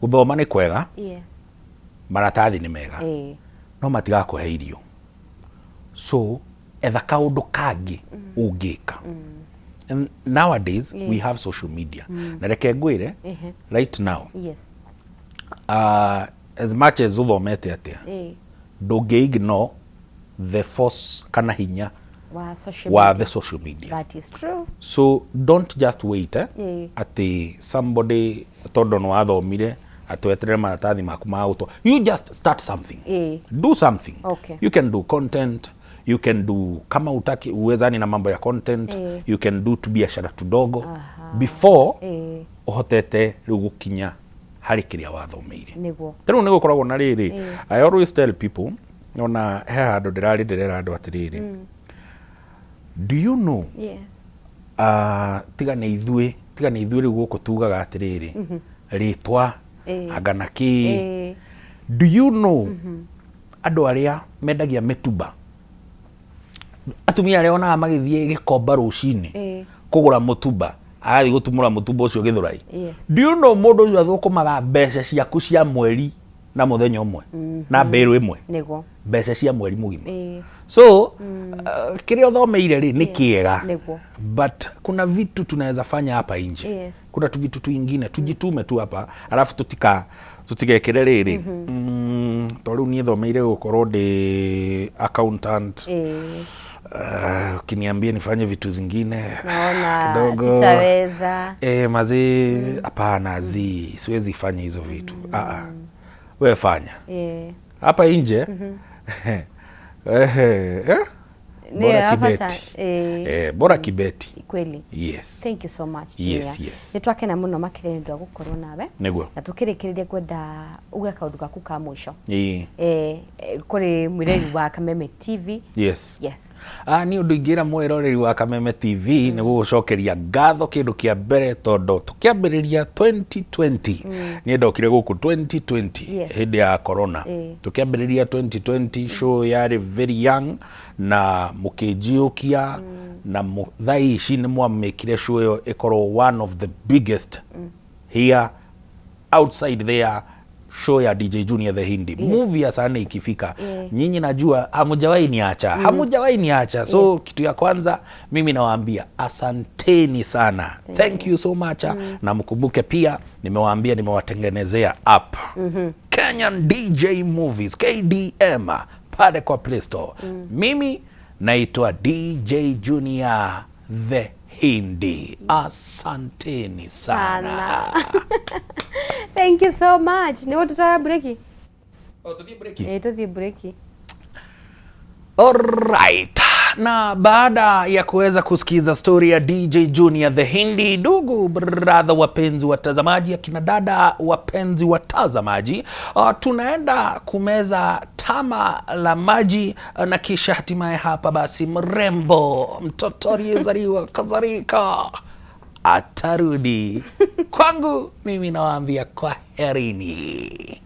Gũthoma nĩ kwega, maratathi nĩ mega, no matigakũhe irio. So etha kaũndũ kangĩ ũngĩka. And nowadays we have social media, na reke ngwĩre, right now, as much as ũthomete atĩa, ndũngĩ ignore the force kana hinya wa social wa media. The social media. That is true. So don't just wait, eh, atĩ somebody, tondũ nĩ wathomire, atĩ weterere maratathi maku ma gũtwa. You just start something. Do something. You can do content, you can do, kama utaki uwezani na mambo ya content, you can do tubiashara tudogo before ũhotete rĩu gũkinya harĩ kĩrĩa wathomeire. Ta rĩu nĩ gũkoragwo na rĩrĩ, I always tell people, ona he handũ ndĩrarĩ ndĩrera andũ atĩrĩrĩ, do you know, tiga nĩ ithuĩ rĩu gũkũ tugaga atĩrĩrĩ, rĩtwa anga na kĩ. Do you know andũ arĩa mendagia mĩtumba, atumia arĩa onaga magĩthiĩ Gĩkomba rũcinĩ kũgũra mũtumba, agathiĩ gũtumũra mũtumba ũcio Gĩthũrai? Do you know mũndũ ũcio athũkũmaga mbeca ciaku cia mweri na mũthenya ũmwe na mbĩrũ ĩmwe? Mbeca cia mweri mũgima. So kĩrĩa ũthomeire rĩ, nĩ kĩega, but kuna vitu tunaweza fanya hapa nje. Kuna tu vitu twingine tujitume tu hapa, alafu tutigekire rĩrĩ, to rĩu niĩ thomeire gũkorwo ndĩ accountant. Ukiniambia nifanye vitu zingine, Naona kidogo sitaweza. Mazee, hapana, zi siwezi fanya hizo vitu. Ah, ah. We fanya hapa nje. Nĩ Bora ya bata. kibeti. Bora kibeti. Kweli. Yes. Thank you so much, Junior. Nĩ twakena mũno makĩria nĩ ũndũ wa gũkorwo nawe. Na tũkĩrĩkĩrĩria, ngwenda uge kaũndũ gaku ka mũico kũrĩ mwĩreri wa Kameme TV. Yes. Ah, nĩ ũndũ ingĩra mwĩroreri wa Kameme TV nĩ gũgũcokeria ngatho kĩndũ kĩa mbere, tondũ tũkĩambĩrĩria 2020, niĩ ndokire gũkũ 2020, hĩndĩ ya corona. Tũkĩambĩrĩria 2020, show yarĩ very young na mũkĩnjiũkia, na thaa ici nĩ mwamĩkire show ĩyo ĩkorwo one of the biggest here outside there. Show ya DJ Junior the Hindi, movie ya saa 4 ikifika, nyinyi najua hamujawahi niacha, hamujawahi niacha. So kitu ya kwanza mimi nawaambia asanteni sana, thank you so much. Na mkumbuke pia nimewaambia nimewatengenezea app, Kenyan DJ Movies, KDM, pale kwa Play Store. Mimi naitwa DJ Junior the Hindi, asanteni sana. Sana. Thank you so much. Nĩ gũtũtara break. Oh, tuthiĩ break? Tũthiĩ break. All right. Na baada ya kuweza kusikiza stori ya DJ Junior the Hindi, ndugu brother, wapenzi watazamaji, akina dada wapenzi watazamaji, tunaenda kumeza tama la maji na kisha hatimaye hapa basi mrembo mtoto aliyezaliwa kadhalika atarudi kwangu. Mimi nawaambia kwa herini.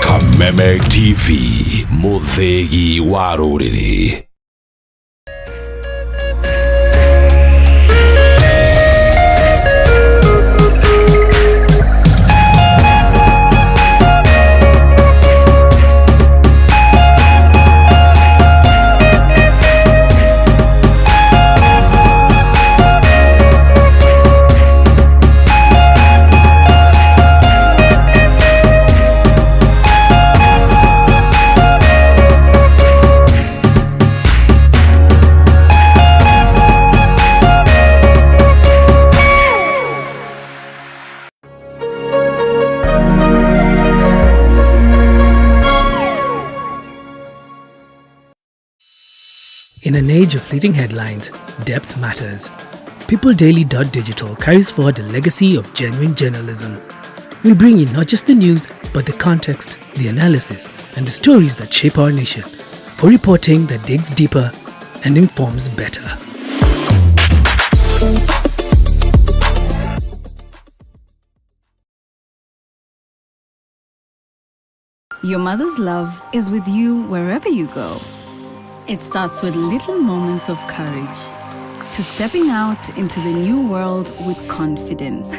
Kameme TV, mũthĩgi wa rũrĩrĩ. In an age of fleeting headlines, depth matters. PeopleDaily.digital carries forward the legacy of genuine journalism. We bring you not just the news, but the context, the analysis, and the stories that shape our nation, for reporting that digs deeper and informs better. Your mother's love is with you wherever you go. It starts with little moments of courage, to stepping out into the new world with confidence.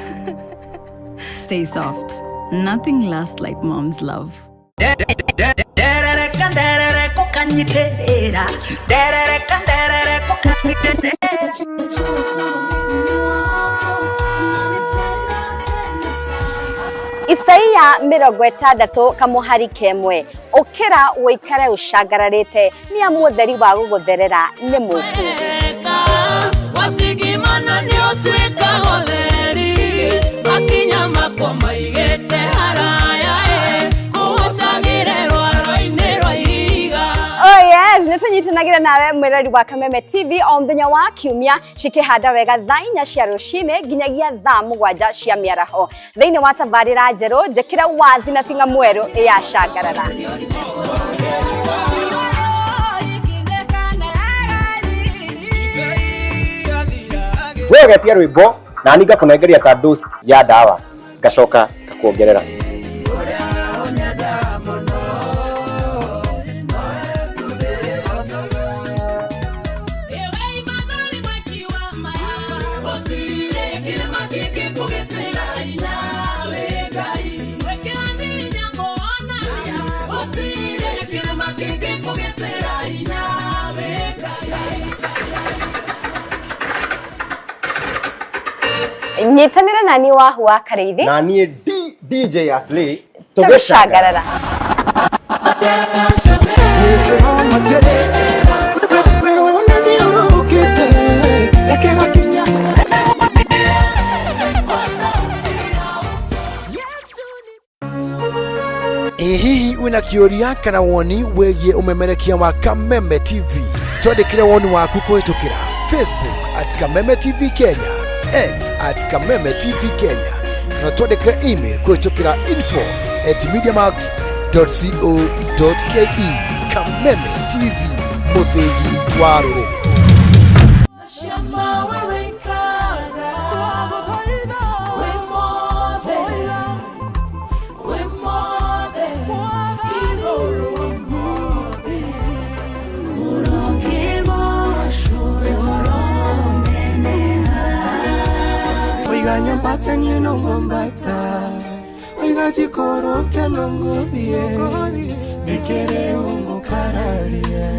Stay soft. Nothing lasts like mom's love. Nderereka nderereko kanyiterera nderereka nderereko kanyiterera. Isaia 60 kamuhari kemwe ukira wikare ucangararite ni amu utheri wa gugutherera ni muku. Wasigimana nĩ ũtuĩkaga ũtheri makinya makwa maigĩte haraya kũgũcagĩre rwaro-inĩ rwa ihiga. Oh yes, nĩtũnyitanagĩra nawe mwĩrori wa Kameme TV o mũthenya wa kiumia cikĩhanda wega thaa 4 cia rũcinĩ nginyagia thaa 7 cia mĩaraho thĩinĩ wa tabarĩra njerũ njĩkĩra wathi na tinga mwerũ ya Cangarara. We ũgetia rwĩmbo na niĩ ngakũnengeria ta dose ya ndawa ngacoka ngakuongerera. Nyitanĩra na niĩ Wahu wa Karĩithi na niĩ DJ Aslay tũgĩcangarara. Ĩ hihi wĩna kĩũria kana woni wĩgiĩ ũmemerekia wa Kameme TV? Twandĩkĩre woni waku kũhĩtũkĩra Facebook at Kameme TV Kenya, X at Kameme TV Kenya, na twandĩkĩre email kũhĩtũkĩra info@mediamax.co.ke. Kameme TV, mũthĩgi wa rũrĩrĩ. Oiganyambata niĩ no ngwambata oigajikũrũke no ngũthiĩ nĩkĩrĩ ũngũkararia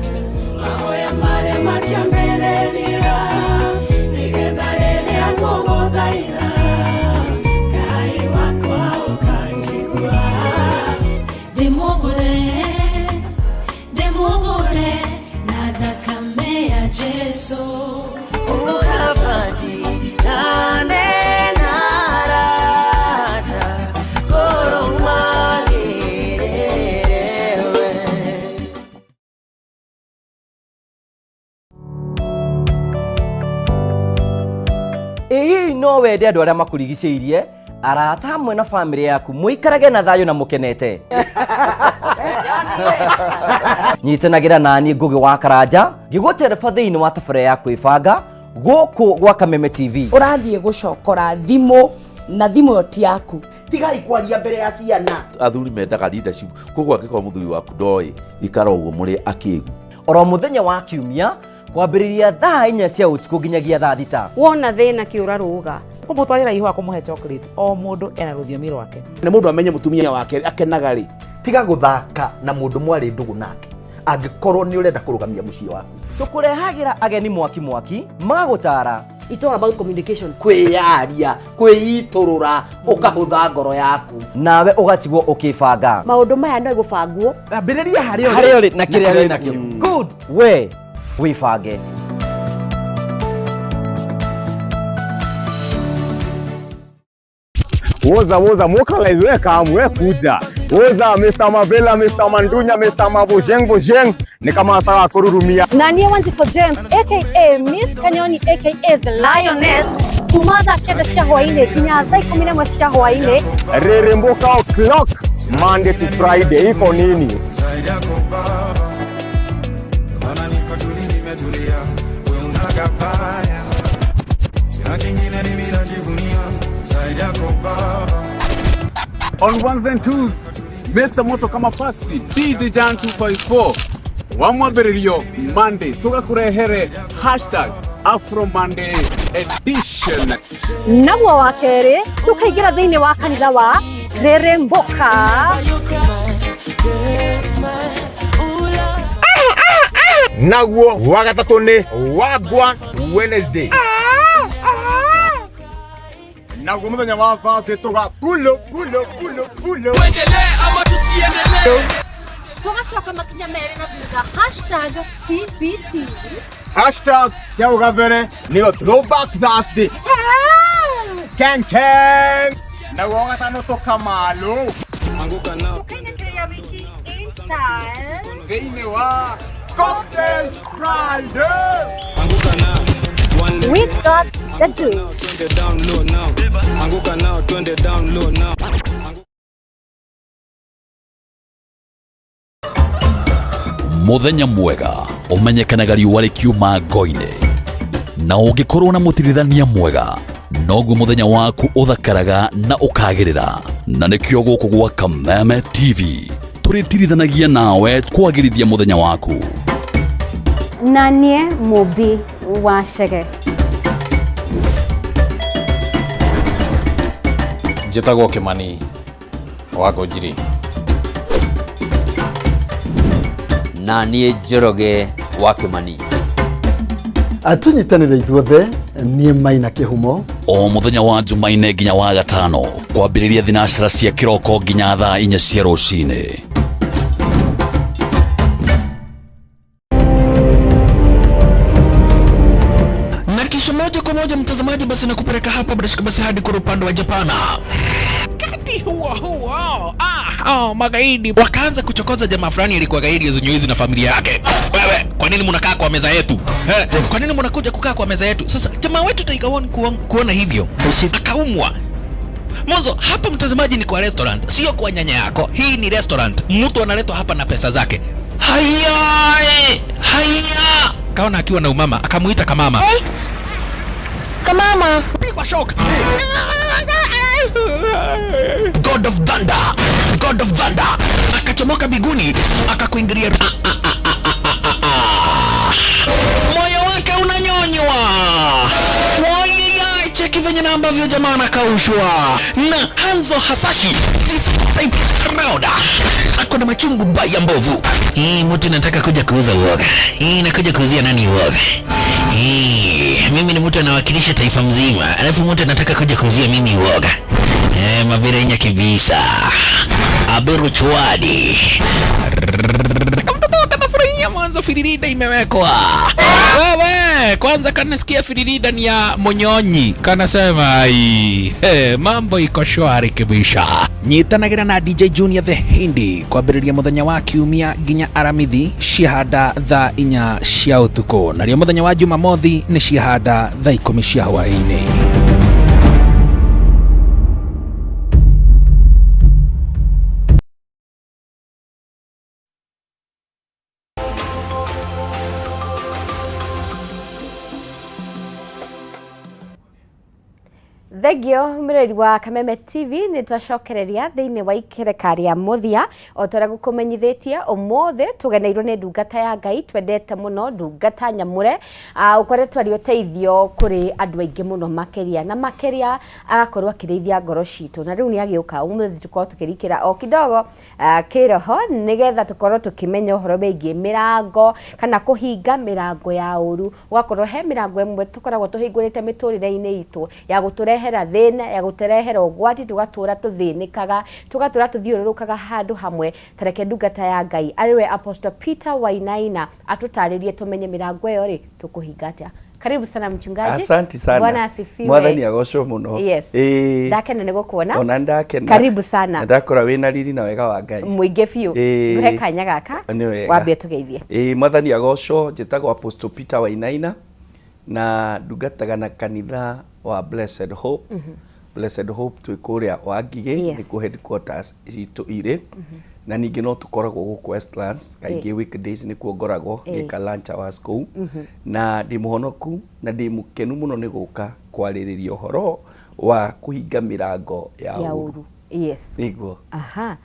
mahoya marĩa matiambĩrĩria nĩgetha rĩrĩa ngũgũthaitha Ngai wakwa ũkanjigua. Ndĩmũgũre ndĩmũgũre na thakame ya Jesũ. wende andũ arĩa makũrigicĩirie arata hamwe na bamĩrĩ yaku mũikarage na thayũ na mũkenete. Nyitanagĩra nani Ngũgĩ wa Karanja ngĩgũtereba thĩinĩ wa tabarĩra ya kwĩbanga gũkũ gwa Kameme TV. Ũrathiĩ gũcokora thimũ na thimũ ĩyo ti yaku. Tigai kwaria mbere ya ciana. Athuri mendaga leadership, koguo angĩkorwo mũthuri waku ndoĩ, ikara ũguo mũrĩ akĩgu. Oro mũthenya wa kiumia kwambĩrĩria thaa inya cia ũtukũ nginyagia thaa thita. Wona thĩna kĩũra rũga. Kũmũtwarĩra ihũa kũmũhe chocolate, o mũndũ ena rũthiomi rwake. Na mũndũ amenye mũtumia wake akenaga rĩ. Tiga gũthaka na mũndũ mwarĩ ndũgũ nake angĩkorwo nĩ ũrenda kũrũgamia mũciĩ waku. Tũkũrehagĩra ageni mwaki mwaki magũtara. It's all about communication. Kwĩyaria, kwĩitũrũra, ũkahũtha ngoro yaku. Nawe ũgatigwo ũkĩbanga. Maũndũ maya no gũbangwo. Ambĩrĩria harĩa ũrĩ. Harĩa ũrĩ na kĩrĩa wĩ nakĩo. Good. We wĩbange. Woza woza mokalize we kam we kuja. Woza Mr. Mavela, Mr. Mandunya, Mr. Mabojeng Bojeng ni kama nataka kururumia. Na niĩ Wanjikũ James aka Miss Kanyoni aka The Lioness kuma thaa kenda cia hwaĩ-inĩ nginya thaa ikũmi na ĩmwe cia hwaĩ-inĩ. Reremboka o'clock Monday to Friday iko nini? On ones and twos, Mr. Moto kama pasi DJ Jan 254 wa mwambĩrĩrio Monday tũgakũrehere hashtag Afro Monday edition. Naguo wa kerĩ tũkaingĩra thĩinĩ wa kanitha wa Reremboka. Naguo wa gatatũ nĩ Wagwan Wednesday. Naguo mũthenya wa Thursday tũga pulo pulo pulo pulo. Tuendelee ama tusiendelee? Tũgacoka makinya merĩ na thutha hashtag TBT. Hashtag cia ũgabere nĩyo Throwback Thursday. Ken Ken. Naguo wa gatano tũkamalo. Tũkainĩkĩria wiki in style. Thĩinĩ wa Cocktail Friday. We got the juice. Anguka nao twende down low now. Muthenya mwega ũmenyekanaga riũa rĩkiuma ngo-inĩ, na ũngĩkorwo na mũtirithania mwega noguo mũthenya waku ũthakaraga na ũkagĩrĩra. Na nĩkĩo gũkũ gwa Kameme TV tũrĩtirithanagia nawe kwagĩrithia mũthenya waku. Na niĩ Mũmbi wa Chege. Njĩtagwo Kĩmani wa Ngũnjiri. Na niĩ Njoroge wa Kĩmani. Tũnyitanĩre ithuothe niĩ Maina Kĩhumo. O mũthenya wa Jumaine nginya wa gatano kwambĩrĩria thinacara cia kĩroko nginya thaa inya cia rũcinĩ. Na kisha moja kwa moja mtazamaji, basi nakupeleka hapa bila shaka basi hadi kwa upande wa Japana. Wakati huo huo, magaidi wakaanza kuchokoza jamaa fulani alikuwa gaidi zenye na familia yake. Wewe, kwa nini mnakaa kwa meza yetu? Kwa nini mnakuja kukaa kwa meza yetu? Sasa jamaa wetu Tiger One kuona hivyo akaumwa. Mwanzo hapa mtazamaji ni kwa restaurant, sio kwa nyanya yako. Hii ni restaurant. Mtu analetwa hapa na pesa zake. Haya, haya. Kaona akiwa na umama, akamuita kamama. Hey. Kamama. Pigwa shock. God of Thunder, God of Thunder akachomoka biguni akakuingilia. Moyo wake unanyonywa. Wai, cheki venye na ambavyo jamaa anakaushwa na Hanzo Hasashi this type round ako na machungu baya mbovu. Hii mtu nataka kuja kuuza uoga. Hii nakuja kuuzia nani uoga? Hii mimi ni mtu anawakilisha taifa mzima, alafu mtu anataka kuja kuuzia mimi uoga. Mabirenya kibisa. Aberu chwadi. Kamtoto kanafurahia mwanzo firirida imewekwa. Wewe, kwanza kanasikia firirida ni ya Monyonyi. Kanasema ai, mambo iko shwari kibisha. Nyitanagira na DJ Junior the Hindi kwambĩrĩria mũthenya wa kiumia nginya aramithi ciahanda thaa inya cia ũtukũ, narĩo mũthenya wa Jumamothi nĩ ciahanda thaa ikũmi cia hwaĩ-inĩ. Thengio mũrori wa Kameme TV, nĩ twacokereria thĩinĩ wa ikereka rĩa mũthia. O ta ũrĩa gũkũmenyithĩtie, ũmũthĩ tũgeneirwo nĩ ndungata ya Ngai twendete mũno, ndungata nyamũre, ũkoretwo arĩ ũteithio kũrĩ andũ aingĩ mũno, makĩria na makĩria agakorwo akĩrĩithia ngoro citũ, na rĩu nĩ agĩũka ũmũthĩ tũkorwo tũkĩrikĩra o kidogo kĩroho, nĩgetha tũkorwo tũkĩmenya ũhoro wĩgiĩ mĩrango kana kũhinga mĩrango ya ũru. Ũgakorwo he mĩrango ĩmwe tũkoragwo tũhingũrĩte mĩtũrĩre-inĩ itũ ya gũtũrehera thĩna, ya gũtũrehera ũgwati, tũgatũra tũthĩnĩkaga, tũgatũra tũthiũrũrũkaga handũ hamwe. Tareke ndungata ya Ngai, arĩ we Apostle Peter Wainaina, atũtarĩrie tũmenye mĩrango ĩyo rĩ, tũkũhinga atĩa. Karibu sana, mchungaji. Asante sana. Bwana asifiwe. Mwathani agocwo muno. Yes. Ĩĩ. Ndakena nĩ gũkuona. Ona ndakena. Karibu sana. Na ndakora wĩna riri na wega wa Ngai. Mũingĩ biũ. Ĩĩ. Ngũhe kanya gaka Nĩ wega. wambe ũtũgeithie. Ĩĩ, Mwathani agocwo. Njĩtagwo Apostle Peter Wainaina na ndungataga na kanitha wa Blessed Hope. Blessed Hope twĩ kũrĩa Wangigĩ, nĩkuo headquarters citũ irĩ, na ningĩ no tũkoragwo gũkũ Westlands kaingĩ, weekdays nĩkuo ngoragwo ngĩka lunch hours kũu. Na ndĩ mũhonoku na ndĩ mũkenu mũno nĩ gũka kwarĩrĩria ũhoro wa kũhinga mĩrango ya ya ũru. Ũru, yes. Nĩguo. Aha,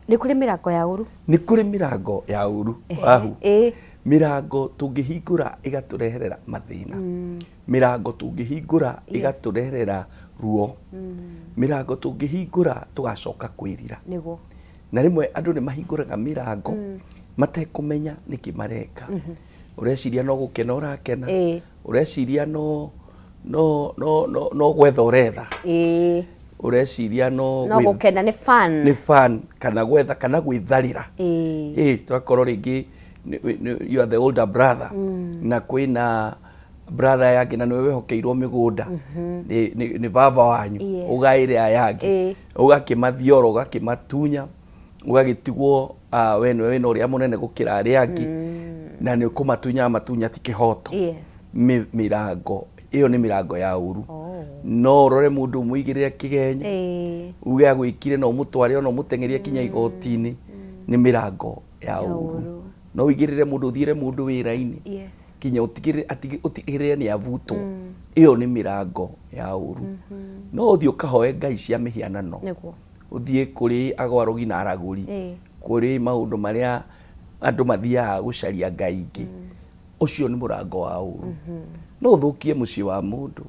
nĩ kũrĩ mĩrango ya ũru? Nĩ kũrĩ mĩrango ya ũru wahu, mĩrango tũngĩhingũra ĩgatũreherera mathĩna, mĩrango tũngĩhingũra ĩgatũreherera ruo, mĩrango tũngĩhingũra tũgacoka kwĩrira. Na rĩmwe andũ nĩ mahingũraga mĩrango matekũmenya nĩkĩ mareka. Ũreciria no gũkena ũrakena, ũreciria no gwetha ũretha, ũreciria no no gũkena, nĩ fun. Nĩ fun, kana gwetha kana gwĩtharĩra. Ĩ twakorwo rĩngĩ you are the older brother, na kwĩna brother yangĩ na nĩwe wehokeirwo mĩgũnda nĩ baba wanyu, ũgaĩre aya angĩ, ũgakĩmathiora, ũgakĩmatunya, ũgagĩtigwo we nĩwe wĩna ũrĩa mũnene gũkĩra arĩa angĩ, na nĩ ũkũmatunya matunya ti kĩhoto. Mĩrango ĩyo nĩ mĩrango ya ũru. No ũrore mũndũ ũmũigĩrĩre kĩgenyo, uge agwĩkire, na ũmũtware ona ũmũteng'erie kinya igoti-inĩ. Nĩ mĩrango ya ũru. No ũigĩrĩre mũndũ, ũthiĩre mũndũ wĩra-inĩ kinya ũtigĩrĩre nĩ avutwo. Ĩyo nĩ mĩrango ya ũru. No ũthiĩ ũkahoe ngai cia mĩhianano, ũthiĩ kũrĩ agwarũgi na aragũri, kũrĩ maũndũ marĩa andũ mathiaga gũcaria ngai ingĩ. Ũcio nĩ mũrango wa ũru. No ũthũkie mũciĩ wa mũndũ,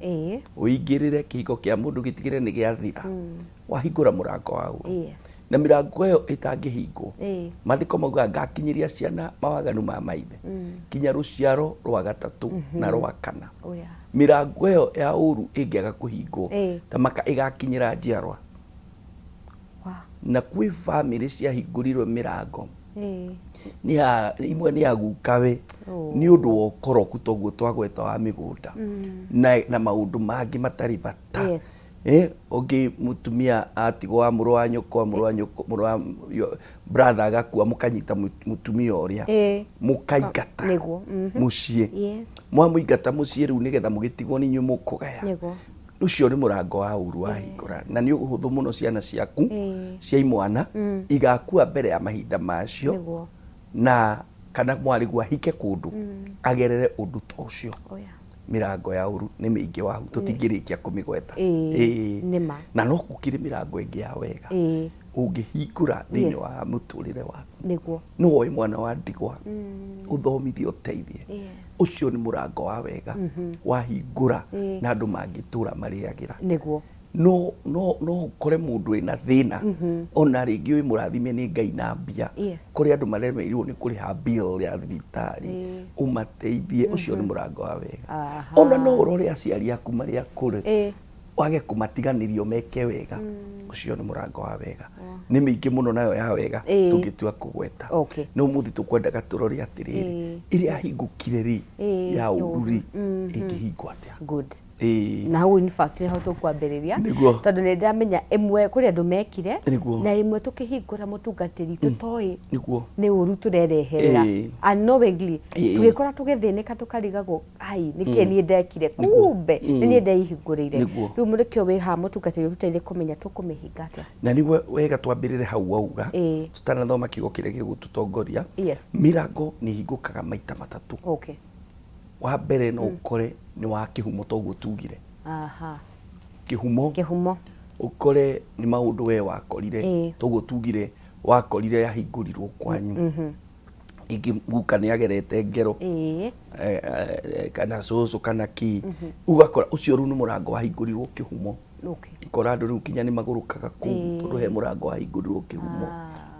ũingĩrĩre kĩhiko kĩa mũndũ gĩtigĩre nĩ gĩathira, wahingũra mũrango wa ũru. Na mĩrango ĩyo ĩtangĩhingwo, maandĩko maugaga ngakinyĩria ciana mawaganu ma maithe, kinya rũciaro rwa gatatũ na rwa kana. Oh, yeah. Mĩrango ĩyo ya ũru ĩngĩaga kũhingwo, ta maka ĩgakinyĩra njiarwa. Na kwĩ bamĩrĩ ciahingũrirwe mĩrango nĩ ya imwe nĩ ya gukawe, nĩ ũndũ wa ũkoroku toguo twagweta wa mĩgũnda na maũndũ mangĩ matarĩ bata. Ũngĩ mũtumia atigwo wa mũrũ wa nyũkwa, mũrũ wa nyũkwa, mũrũ wa brother agakua, mũkanyita mũtumia ũrĩa, mũkaingata mũciĩ. Mwamũingata mũciĩ rĩu, nĩgetha mũgĩtigwo nĩ inyuĩ mũkũgaya. Ũcio nĩ mũrango wa ũru wahingũra, na nĩ ũhũthũ mũno ciana ciaku cia imwana igakua mbere ya mahinda macio, na kana mwarĩguo ahike kũndũ agerere ũndũ ta ũcio. Mĩrango ya ũru nĩ mĩingĩ wahu, tũtingĩrĩkia kũmĩgweta. Nĩma. Na no gũkĩrĩ mĩrango ĩngĩ ya wega ũngĩhingũra thĩinĩ wa mũtũrĩre waku. No woe mwana wa ndigwa, ũthomithie, ũteithie. Ũcio nĩ mũrango wa wega wahingũra, na andũ mangĩtũra marĩagĩra. No ũkore mũndũ wĩna thĩna, ona rĩngĩ wĩ mũrathime nĩ Ngai na mbia, kũrĩ andũ maremeirwo nĩ kũrĩha bill ya thibitarĩ, ũmateithie. Ũcio nĩ mũrango wa wega. Ona no ũrore aciari aku marĩ akũrũ, wage kũmatiganĩrio, meke wega. Ũcio nĩ mũrango wa wega. Nĩ mĩingĩ mũno nayo ya wega tũngĩtua kũgweta. No ũmũthĩ tũkwendaga tũrore atĩrĩrĩ, ĩrĩa yahingũkire rĩ, ya ũru rĩ, ĩngĩhingwo atĩa? Good. Na hau in fact nĩho tũkwambĩrĩria, tondũ nĩ ndĩramenya ĩmwe kũrĩ andũ mekire, na ĩmwe tũkĩhingũra mũtungatĩri tũtoĩ nĩ ũru tũrereherera unknowingly, tũgĩkora tũgĩthĩnĩka, tũkarigagwo ai nĩkĩ niĩ ndekire, kumbe nĩ niĩ ndeihingũrĩire. Rĩu mũrĩkĩo wĩ haha, mũtungatĩri, ũtũteithie kũmenya tũkũmĩhinga atĩa. Na nĩguo wega twambĩrĩre hau wauga, tũtanathoma kiugo kĩrĩa gĩgũtũtongoria. Mĩrango nĩ ĩhingũkaga maita matatũ. Wa mbere, no ũkore nĩ wa kĩhumo toguo tugire. Kĩhumo. Kĩhumo. Ũkore nĩ maũndũ we wakorire. Toguo tugire wakorire yahingũrirwo kwanyu. Ingĩ guka nĩ agerete ngero, kana cũcũ kana kĩ. Ũgakora ũcio rĩu nĩ mũrango wahingũrirwo kĩhumo. Ũkora andũ rĩu kinya nĩ magũrũkaga kũu, tondũ he mũrango wahingũrirwo kĩhumo.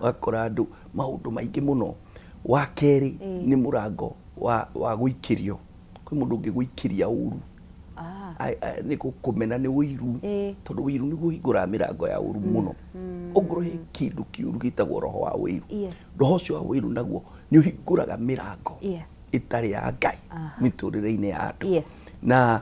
Ũgakora andũ maũndũ maingĩ mũno. Wa kerĩ, nĩ mũrango wa gũikĩrio. Kwĩ mũndũ ũngĩgũikĩria ũru. Nĩ gũkũmena nĩ ũiru, tondũ ũiru nĩguo ũhingũraga mĩrango ya ũru mũno. Ongorwo he kĩndũ kĩũru gĩtagwo roho wa ũiru, roho ũcio wa ũiru naguo nĩ ũhingũraga mĩrango ĩtarĩ ya Ngai mĩtũrĩre-inĩ ya andũ. Na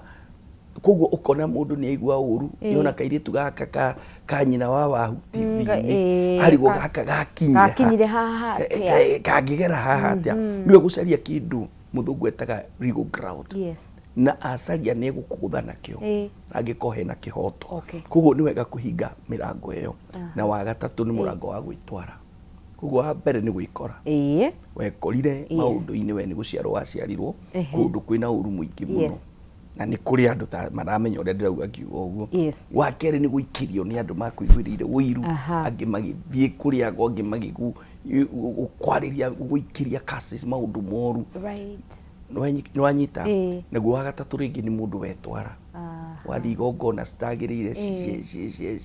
koguo ũkona mũndũ nĩ aigua ũru, nĩona kairĩtu gaka ka nyina wa Wahu TV-inĩ, arigwo gaka gakinyire ha? Gakinyire haha atĩa? Kangĩgera haha atĩa? Nĩwe gũcaria kĩndũ mũthũngũ etaga legal ground. Na acaria nĩ egũkũgũtha nakĩo, angĩkorwo hena kĩhoto. Koguo nĩ wega kũhinga mĩrango ĩyo. Na wa gatatũ nĩ mũrango wa gwĩtwara. Koguo wa mbere nĩ gwĩkora. Wekorire maũndũ-inĩ, we nĩ gũciarwo waciarirwo kũndũ kwĩna ũru mũingĩ mũno. Na nĩ kũrĩ andũ ta maramenya ũrĩa ndĩrauga ngiuga ũguo. Wa kerĩ nĩ gũikĩrio nĩ andũ makũiguĩrĩire ũiru, angĩ magĩthiĩ kũrĩagwo, angĩ magĩkwarĩria, gũikĩria curses, maũndũ moru. Nĩwanyita? Naguo wa gatatũ rĩngĩ nĩ mũndũ wetwara, wathiĩ igongona citagĩrĩire,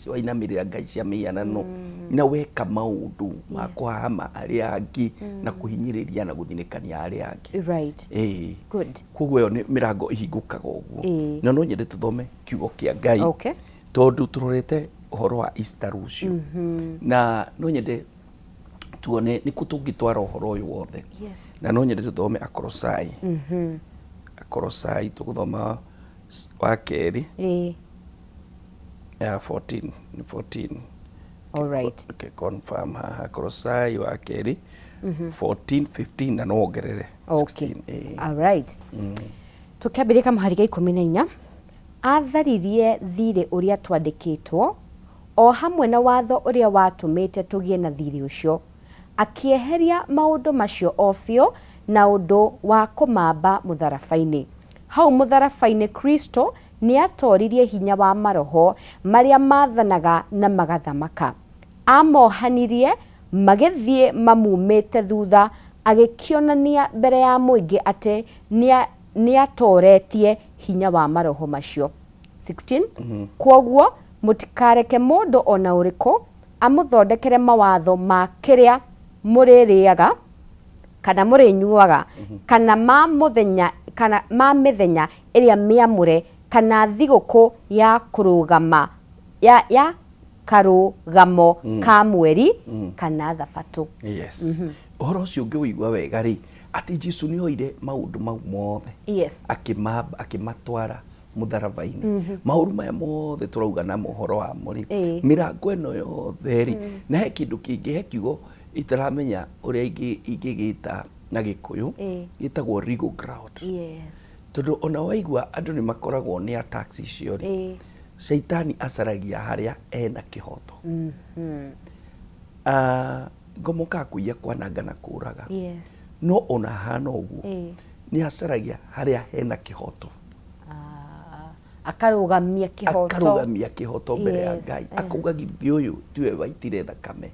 wainamĩrĩra ngai cia mĩhianano, na weka maũndũ ma kũhahama arĩa angĩ na kũhinyĩrĩria na gũthinĩkania arĩa angĩ. Good. Koguo ĩyo nĩ mĩrango ĩhingũkaga ũguo. Na no nyende tũthome kiugo kĩa Ngai, tondũ tũrorete ũhoro wa Easter rũciũ. Na no nyende tuone nĩ kũ tũngĩtwara ũhoro ũyũ wothe. Na no nyende tũthome Akorosai. Akorosai tũgũthoma wa kerĩ ya 14, nĩ 14. All right. Okay, confirm haha Akorosai wa kerĩ 14, 15 na no wongerere 16. All right. Tũkĩambĩrĩria kamũhari ga 14, atharirie thirĩ ũrĩa twandĩkĩtwo, o hamwe na watho ũrĩa watũmĩte tũgĩe na thirĩ ũcio, akĩeheria maũndũ macio o biũ na ũndũ wa kũmamba mũtharaba-inĩ. Hau mũtharaba-inĩ Kristo nĩatoririe hinya wa maroho marĩa maathanaga na magathamaka. Amohanirie magĩthiĩ mamumĩte thutha, agĩkĩonania mbere ya mũingĩ atĩ nĩatoretie hinya wa maroho macio. 16 Kwoguo mũtikareke mũndũ o na ũrĩkũ amũthondekere mawatho ma kĩrĩa mũrĩrĩaga kana mũrĩnyuaga, kana ma mũthenya, kana ma mĩthenya ĩrĩa mĩamũre, kana thigũkũ ya kũrũgama ya karũgamo ka mweri, kana thabatũ. Yes. Ũhoro ũcio ũngĩũigua wega rĩ, atĩ Jesu nĩ oire maũndũ mau mothe, akĩmatwara mũtharaba-inĩ. Maũru maya mothe tũrauga na ũhoro wamo rĩ, mĩrango ĩno yothe rĩ, na he kĩndũ kĩngĩ, he kiugo itaramenya ũrĩa ingĩgĩta na Gĩkũyũ, gĩtagwo legal ground. Tondũ ona waigua andũ nĩ makoragwo nĩ attacks icio rĩ, caitani acaragia harĩa ena kĩhoto. Ngomokaga kũiya, kwananga na kũraga. No ona hana ũguo, nĩ acaragia harĩa hena kĩhoto. Akarũgamia kĩhoto. Akarũgamia kĩhoto mbere ya Ngai. Akauga githĩ ũyũ tiwe waitire thakame,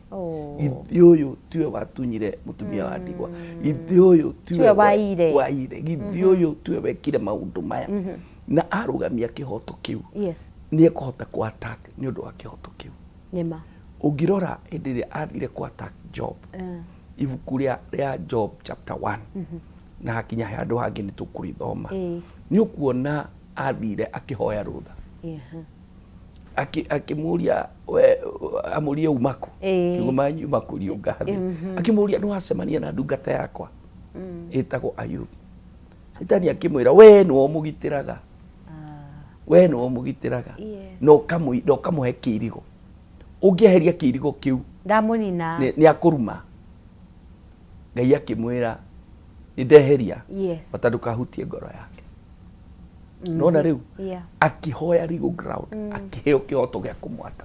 githĩ ũyũ tiwe watunyire mũtumia wa ndigwa, githĩ ũyũ tiwe waire, waire, githĩ ũyũ tiwe wekire maũndũ maya. Na arũgamia kĩhoto kĩu, nĩ ekũhota kũ attack nĩ ũndũ wa kĩhoto kĩu. Nĩma. Ũngĩrora hĩndĩ ĩrĩa athire kũ attack Job, ibuku rĩa Job chapter 1, na hakinya handũ hangĩ nĩ tũkũrĩthoma, nĩ ũkuona athire akĩhoya rũtha, akĩmũria we amũrie umaku, kiugo manyu makũriũnga thĩ, akĩmũria nĩ wacemania na ndungata yakwa ĩtagwo Ayubu. Caitani akĩmwĩra we nĩwe ũmũgitĩraga, we nĩwe ũmũgitĩraga, na ũkamũhe kĩirigo, ũngĩeheria kĩirigo kĩu ndamũnina, nĩ akũruma. Ngai akĩmwĩra nĩ ndeheria, bata ndũkahutie ngoro yake. Nona rĩu akĩhoya legal ground, akĩheo kĩhoto gĩa kũmwata.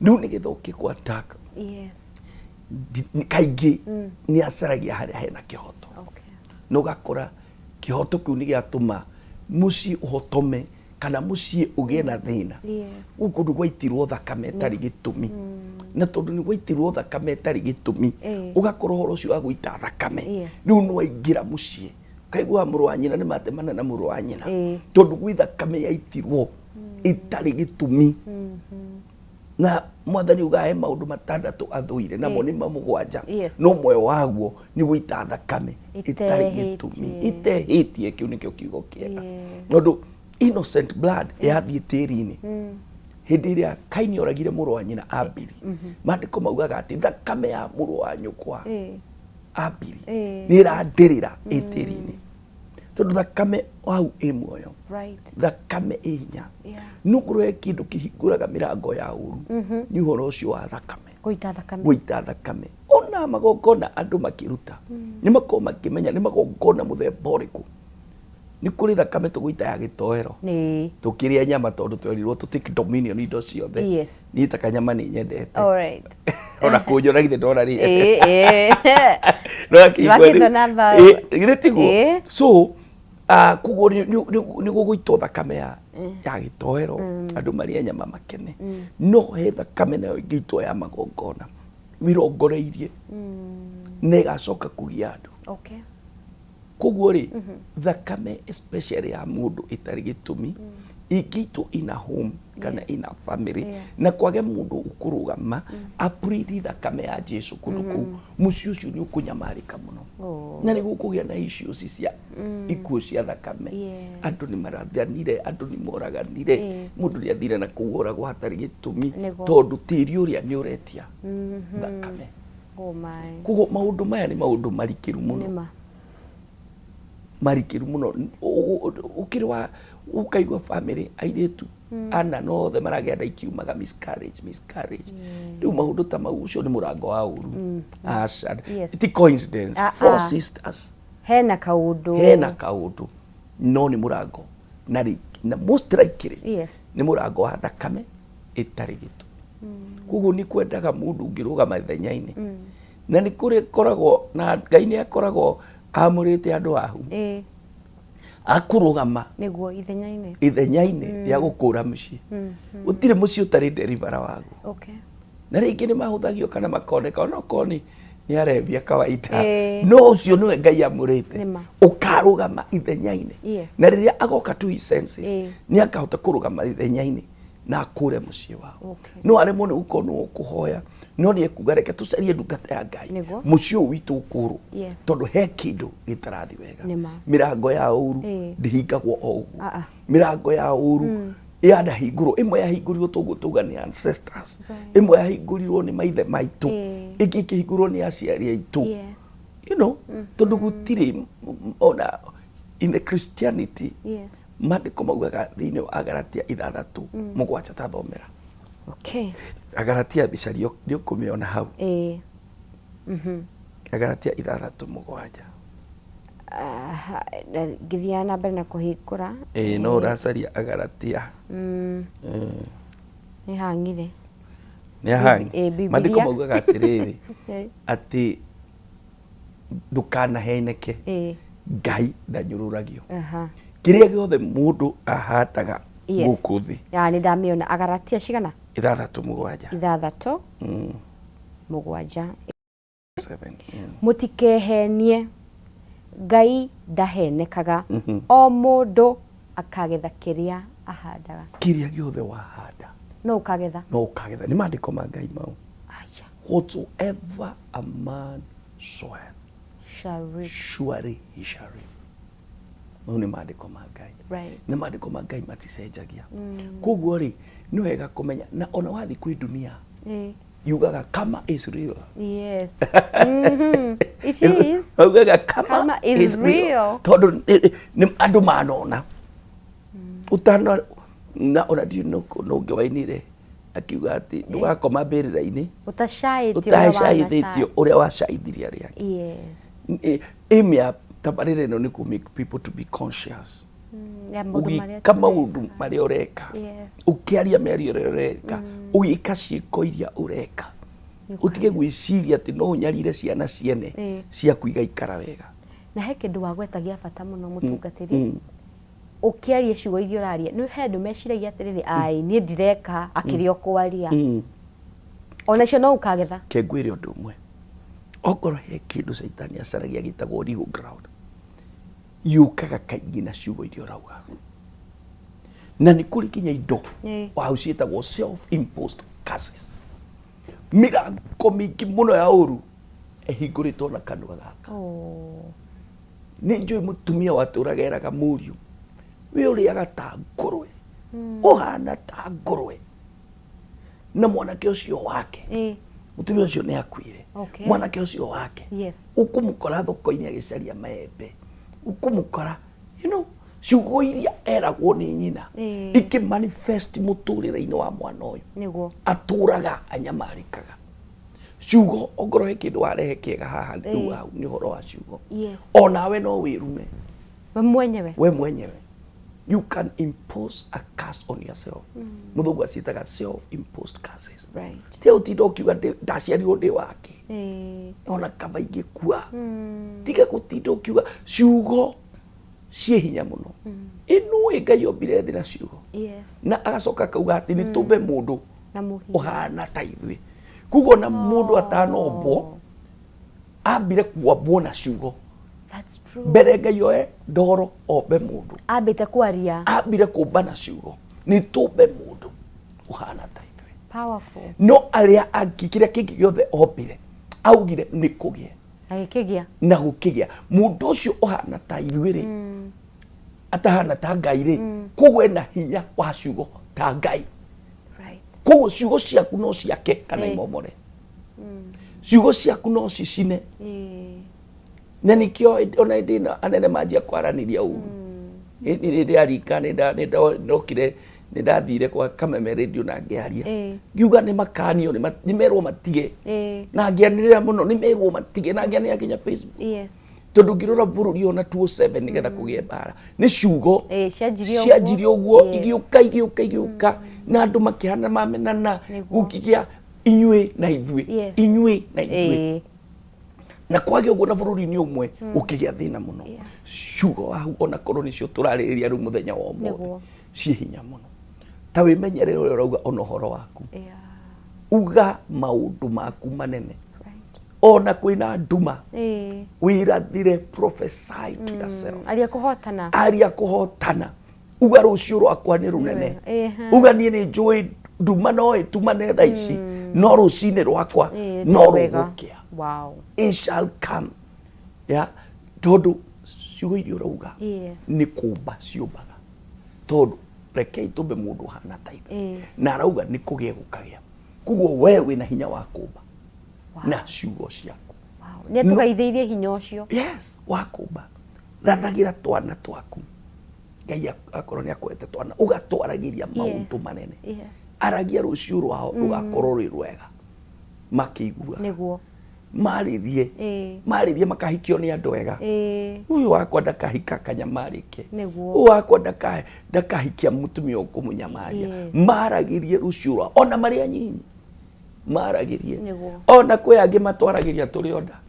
Rĩu nĩgetha ũke kũ attack, kaingĩ nĩ acaragia harĩa hena kĩhoto, na ũgakora kĩhoto kĩu nĩ gĩatũma mũciĩ ũhotome. Kana mũciĩ ũgĩe na thĩna. Gũkũ kũndũ gwaitirwo thakame ĩtarĩ gĩtũmi, na tondũ nĩ gwaitirwo thakame ĩtarĩ gĩtũmi, ũgakorwo ũhoro ũcio wa gũita thakame rĩu nĩ waingĩra mũciĩ, ũkaigua mũrũ wa nyina nĩ matemana na mũrũ wa nyina, tondũ gwĩ thakame yaitirwo ĩtarĩ gĩtũmi. Na Mwathani ugaga he maũndũ 6 athũire, namo nĩ ma 7, no ũmwe waguo nĩ gũita thakame ĩtarĩ gĩtũmi, itehĩtie. Kĩu nĩkĩo kiugo kĩega, tondũ innocent blood yathiĩ tĩri-inĩ. Hĩndĩ ĩrĩa Kaini oragire mũrũ wa nyina Abili, maandĩko maugaga atĩ thakame ya mũrũ wa nyũkwa Abili nĩ ĩrandĩrĩra ĩ tĩri-inĩ, tondũ thakame hau ĩ muoyo, thakame ĩ hinya. No ngorwo he kĩndũ kĩhingũraga mĩrango ya ũru, nĩ ũhoro ũcio wa thakame. Gũita thakame. Gũita thakame. Ona magongona andũ makĩruta, nĩ makorwo makĩmenya nĩ magongona mũthemba ũrĩkũ. Nĩ kũrĩ thakame tũgũita ya gĩtoero, tũkĩrĩa nyama, tondũ twerirwo tũ take dominion indo ciothe. Niĩ ta kanyama nĩ nyendete. Ona kũnjona githĩ ndona rĩ? Wakĩndona thayũ. Githĩ tiguo? So koguo nĩ gũgũitwo thakame ya gĩtoero, andũ marĩe nyama makene. No he thakame nayo ĩngĩitwo ya magongona mĩrongoreirie, na ĩgacoka kũgia andũ. Koguo rĩ, thakame especially ya mũndũ ĩtarĩ gĩtũmi ingĩitwo in a home kana in a family, na kwage mũndũ ũkũrũgama apridi thakame ya Jesu kũndũ kũu, mũciĩ ũcio nĩ ũkũnyamarĩka mũno. Na nĩ gũkũgĩa na issues cia ikuũ cia thakame. Andũ nĩ marathanire, andũ nĩ moraganire, mũndũ nĩ athire na kũu oragwo hatarĩ gĩtũmi, tondũ tĩri ũrĩa nĩ ũretia thakame. Oh my. Koguo maũndũ maya nĩ maũndũ marikĩru mũno. Nĩma. Marikĩru mũno. Ũkĩrĩ wa ũkaigua family airĩtu ana no othe maragĩa nda ikiumaga miscarriage, miscarriage. Rĩu maũndũ ta mau, ũcio nĩ mũrango wa ũru. Aca, ti coincidence. Ah, four ah. sisters. Hena kaũndũ. Hena kaũndũ, no nĩ mũrango na na most likely nĩ mũrango wa thakame ĩtarĩ gĩtũmi. Koguo nĩ kwendaga mũndũ ũngĩrũgama ithenya-inĩ, na nĩ kũrĩ koragwo na Ngai nĩ akoragwo amũrĩte andũ ahu akũrũgama Nĩguo, ithenya-inĩ. Ithenya-inĩ rĩa gũkũra mũciĩ. Gũtirĩ mũciĩ ũtarĩ deliverer waguo. Na rĩngĩ nĩ mahũthagio kana makoneka onokorwo nĩ arembia kawaida, no ũcio nĩwe Ngai amũrĩte Nĩma. ũkarũgama ithenya-inĩ. Na rĩrĩa agoka to his senses, nĩ akahota kũrũgama ithenya-inĩ na akũre mũciĩ wao. No aremwo nĩ gũkorwo nĩ ũkũhoya, no nĩ ekuga reke tũcarie ndungata ya Ngai, mũciĩ ũyũ witũ ũkũrwo, tondũ he kĩndũ gĩtarathi wega. Nĩma. Mĩrango ya ũru ndĩhingagwo o ũguo. Ah, ah. Mĩrango ya ũru yanahingũrwo, ĩmwe yahingũrirwo toguo tauga nĩ ancestors, ĩmwe yahingũrirwo nĩ maithe maitũ, ĩngĩ ĩkĩhingũrwo nĩ aciari aitũ. Tondũ gũtirĩ ona in the Christianity, maandĩko maugaga thĩinĩ wa Agalatia 6:7, tathomera. Agalatia mbica nĩ ũkũmĩona hau. Agalatia 6:7. Aha, ngĩthiaga na mbere na kũhingũra. Ĩĩ, no ũracaria Agalatia. Nĩ hang'ire. Nĩ ahangi. Bibilia. Maandĩko maugaga atĩrĩrĩ, atĩ ndũkanaheneke, Ngai ndanyũrũragio. Kĩrĩa gĩothe mũndũ ahandaga gũkũ thĩ. Ya, nĩ ndamĩona. Agalatia cigana? 6:7. 6 7. Seven. Mũtikehenie, Ngai ndahenekaga. O mũndũ akagetha kĩrĩa ahandaga. Kĩrĩa gĩothe wahanda no ũkagetha. No ũkagetha. Nĩ maandĩko ma Ngai mau. Aya. Whatsoever a man soweth, shall reap. Surely he shall reap. Mau nĩ maandĩko ma Ngai. Na maandĩko ma Ngai maticenjagia. Koguo rĩ, nĩ wega kũmenya, na ona wathiĩ kwĩ dunia, yugaga karma is real. Yes. It is. Maugaga karma, Karma is real. Tondũ nĩ andũ manona ũtana na ona ndiũ no ũngĩ wainire akiuga atĩ ndũgakoma mbĩrĩra-inĩ ũtacaĩtio ũtacaithĩtio ũrĩa wacaithirie arĩa angĩ. Aim ya tabarĩra ĩno nĩ kũ make people to be conscious. Ya maũndũ marĩa Ũgĩka maũndũ marĩa ũreka, ũkĩaria mĩario ĩrĩa ũreka, ũgĩka ciĩko iria ũreka, ũtige gwĩciria atĩ no ũnyarire ciana ciene ciaku igaikara wega. Na he kĩndũ wagweta gĩa bata mũno, mũtungatĩri. Ũkĩaria ciugo iria ũraria, nĩ he andũ meciragia atĩrĩrĩ, ai, niĩ ndireka akĩrĩ o kwaria. Onacio no ũkagetha. Ke ngwĩre ũndũ ũmwe, ongorwo he kĩndũ caitani acaragia gĩtagwo legal ground, yũkaga kaingĩ na ciugo iria ũrauga, na nĩ kũrĩ nginya indo wau ciĩtagwo self imposed curses. Mĩrango mĩingĩ mũno ya ũru ĩhingũrĩtwo na kanua gaka. Nĩ njũĩ mũtumia watũraga eraga mũriũ, we ũrĩaga ta ngũrwe, ũhana ta ngũrwe. Na mwanake ũcio wake, mũtumia ũcio nĩ akuire. Mwanake ũcio wake, ũkũmũkora thoko-inĩ agĩcaria maembe, ũkũmũkora ciugo iria eragwo nĩ nyina ikĩ manifest mũtũrĩre-inĩ wa mwana ũyũ. Atũraga anyamarĩkaga. Ciugo, ongorwo he kĩndũ warehe kĩega haha rĩu hau nĩ ũhoro wa ciugo. Onawe no wĩrume. We mwenyewe. We mwenyewe. You can impose a curse on yourself. Mũthũngũ aciĩtaga self imposed curses. Tia ũtinda ũkiuga ndaciarirwo ndĩ wake, ona kaba ingĩkua. Tiga gũtinda ũkiuga ciugo ciĩ hinya mũno. Ĩnũĩ Ngai ombire thĩ na ciugo. Na agacoka akauga atĩ nĩ tũmbe mũndũ Na mũhiano. Ũhana ta ithuĩ. Koguo ona mũndũ atanombwo, ambire kuambwo na ciugo. That's true. Mbere Ngai oe ndoro ombe mũndũ, Ambĩte kwaria. Ambire kũmba na ciugo, nĩ tũmbe mũndũ ũhana ta ithuĩ. Powerful. No arĩa angĩ, kĩrĩa kĩngĩ gĩothe ombire, augire nĩ kũgĩe. Agĩkĩgĩa. Na gũkĩgĩa. Mũndũ ũcio ũhana ta ithuĩ rĩ, atahana ta Ngai rĩ, koguo ena hinya wa ciugo ta Ngai. Koguo ciugo ciaku no ciake kana imomore. Ciugo ciaku no cicine. Na nĩkĩo ona hĩndĩ ĩno anene manjia kwaranĩria ũru, nĩ ndĩarika nĩ ndokire, nĩ ndathire kwa Kameme Radio na ngĩaria, ngiuga nĩ makanio, nĩ merwo matige, na ngĩanĩrĩra mũno, nĩ merwo matige, na ngĩanĩrĩra nginya Facebook, tondũ ngĩrora bũrũri ona 2007 nĩgetha kũgĩe mbara nĩ ciugo. Cianjirie ũguo. Cianjirie ũguo, igĩũka, igĩũka, igĩũka, na andũ makĩhana mamenana, gũkĩgĩa inyuĩ na ithuĩ, inyuĩ na ithuĩ, na kwagĩa ũguo na bũrũri-inĩ ũmwe, gũkĩgĩa thĩna mũno. Ciugo wahu, ona korwo nĩcio tũrarĩrĩria rĩu mũthenya wa ũmũthĩ, ciĩ hinya mũno. Ta wĩmenyerere ũrĩa ũrauga ona ũhoro waku. Uga maũndũ maku manene ona kwĩna nduma. Wĩrathire, prophesy to yourself. Aria kũhotana. Aria kũhotana. Uga rũciũ rwakwa nĩ rũnene. Uga niĩ nĩ njũĩ nduma no ĩtumane thaa ici, no rũcinĩ rwakwa no nĩ rwega. Rũgũkĩa. It shall come, ya tondũ ciugo iria ũrauga nĩ kũmba ciũmbaga, tondũ rekei tũmbe mũndũ ũhana ta ithe, na arauga nĩ kũgĩe gũkagĩa. Koguo we wĩna hinya wa kũmba na ciugo ciaku. Nĩ atũgaithĩirie hinya ũcio. Yes, wa kũmba. Rathagĩra twana twaku. Ngai akorwo nĩ akwete twana, ũgatwaragĩria maũndũ manene. Aragia rũciũ rwao rũgakorwo rwĩ rwega makĩigua. Marĩrie, marĩrie makahikio nĩ andũ ega. Ũyũ wakwa ndakahika akanyamarĩke, ũyũ wakwa ndakahikia mũtumia ũkũmũnyamaria. Maragĩrie rũciũ rwao ona marĩ anyinyi, maragĩrie. Ona kwĩ angĩ matwaragĩria tũrĩ onda,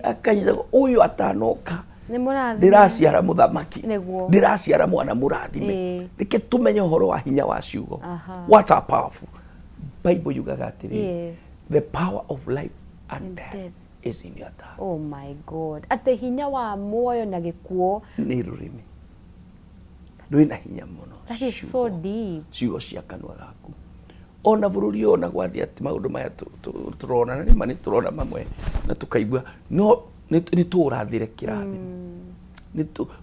akanyita ũyũ atanoka, Nĩ mũrathime. Ndĩraciara mũthamaki, ndĩraciara mwana mũrathime. Reke tũmenye ũhoro wa hinya wa ciugo. What a powerful Bible yugaga atĩrĩrĩ, the power of life and death death. is in your tongue. Oh my God, atĩ hinya wa muoyo na gĩkuũ nĩ rũrĩmĩ rwĩna hinya mũno. That is so deep. Ciugo cia kanua gaku, ona bũrũri ũyũ ona gwathiĩ atĩ maũndũ maya tũrona, na nĩma nĩ tũrona mamwe na tũkaigua, no nĩ tũũrathĩre kĩrathimo.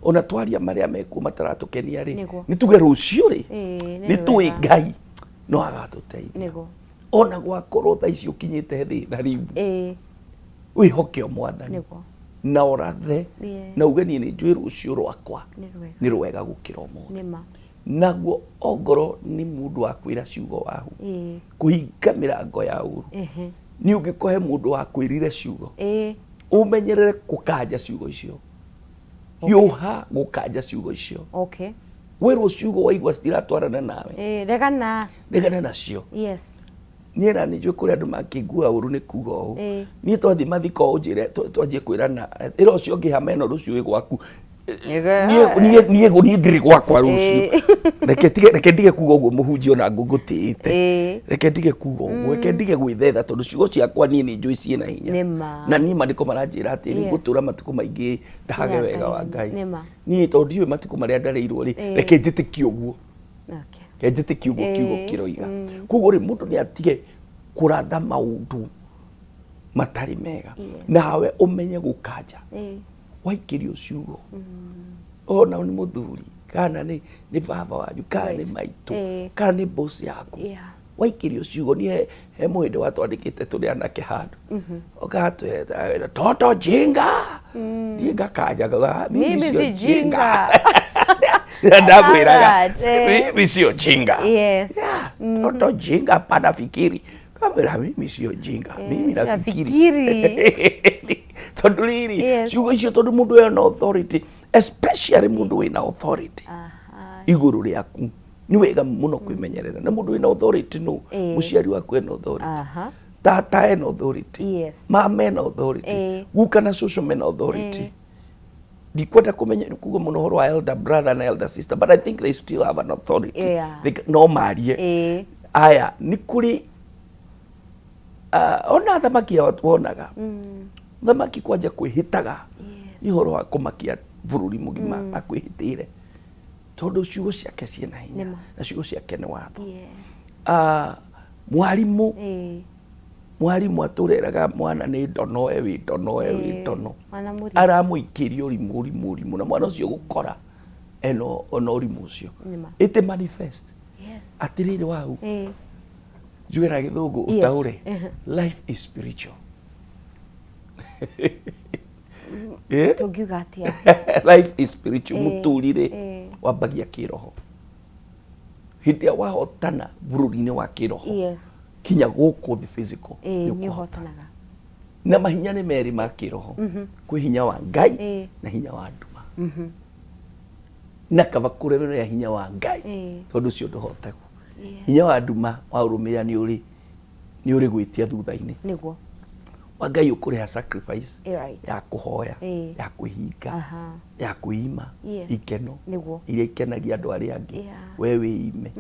Ona twaria marĩa mekuo mataratũkenia rĩ, nĩ tuge rũciũ rĩ, nĩ nĩ tũĩ rwega. Ngai no agatũteithia. Ona gwakorwo thaa ici ũkinyĩte thĩna rĩu, wĩhoke o Mwathani na ũrathe na uge niĩ nĩ njũĩ rũciũ rwakwa Nĩ rwega. Nĩ rwega gũkĩra ũmũthĩ. Nĩma. Naguo ongorwo nĩ mũndũ wa kwĩra ciugo wahu, kũhinga mĩrango ya ũru, nĩ ũngĩkohe mũndũ wa kwĩrire ciugo, ũmenyerere kũkanja ciugo icio, hiũha gũkanja ciugo icio. Wĩrwo ciugo waigua citiratwarana nawe, Regana. Regana nacio. Niĩ na nĩ njũĩ kũrĩ andũ mangĩngua ũru nĩ kuga ũũ. Niĩ twathiĩ mathiko ũnjĩre, twanjie kwĩrana, ĩra ũcio ũngĩ hama ĩno rũciũ ĩ gwaku. Niĩ ndirĩ gwakwa rũciũ. Reke ndige kuga ũguo mũhunjia ona ngũngũtĩĩte. Reke ndige kuga ũguo, reke ndige gwĩthetha tondũ ciugo ciakwa niĩ nĩ njũĩ ciĩna hinya. Na niĩ maandĩko maranjĩra atĩ nĩngũtũra matukũ maingĩ ndahage wega wa Ngai. Niĩ tondũ ndiũĩ matukũ marĩa ndarĩirwo rĩ, reke njĩtĩkie ũguo. Reke njĩtĩkie ũguo kiugo kĩroiga. Koguo rĩ, mũndũ nĩ atige kũratha maũndũ matarĩ mega. Nawe ũmenye gũkanja. Waikĩrio ciugo ona nĩ mũthuri kana nĩ baba wanyu kana nĩ maitũ kana nĩ boss yaku, waikĩrio ciugo. Niĩ he mũhĩndĩ watwandĩkĩte tũrĩ anake handũ ũgatwĩra toto jinga, niĩ ngakanja ngauga mimi sio jinga. Ndakwĩraga mimi sio jinga, toto jinga hapana fikiri. Kamwĩra mimi sio jinga, mimi nafikiri. Tondũ rĩrĩ ciugo icio, tondũ mũndũ ena authority, especially mũndũ wĩna authority igũrũ rĩaku, nĩ wega mũno kwĩmenyerera. Na mũndũ wĩna authority nũ? Mũciari waku ena authority, tata ena authority, mama ena authority, guka na cũcũ mena authority. Ndikwenda kũmenya kuga mũno ũhoro wa elder brother na elder sister, but I think they still have an authority. No marie. Aya, nĩ kũrĩ ona athamaki wonaga thamaki kwanja kwĩhĩtaga ũhoro wa kũmakia bũrũri mũgima akwĩhĩtĩire tondũ ciugo ciake ciĩna hinya na ciugo ciake nĩ watho. Mwarimũ mwarimũ atũreraga mwana nĩ ndono ewe ndono ewe ndono, aramũikĩria ũrimũ ũrimũ ũrimũ, na mwana ũcio gũkora ena ona ũrimũ ũcio ĩtĩ manifest. Atĩrĩrĩ wau njuge na gĩthũngũ ũtaũre, life is spiritual. Tũngiuga atĩa? Life is spiritual. Mũtũrĩre wambagia kĩroho. Hĩndĩ ĩrĩa wahotana bũrũri-inĩ wa kĩroho, kinya gũkũ thĩ physical nĩ ũkũhotanaga. Na mahinya nĩ merĩ ma kĩroho, kwĩ hinya wa Ngai na hinya wa nduma. Na kaba kũremerera hinya wa Ngai tondũ ũcio ndũhotagwo. Hinya wa nduma waũrũmĩrĩra nĩ ũrĩ gwĩtia thutha-inĩ. Nĩguo wa Ngai ũkũrĩha sacrifice ya kũhoya, ya kwĩhinga, ya kwĩima ikeno iria ikenagia andũ arĩa angĩ, we wĩime,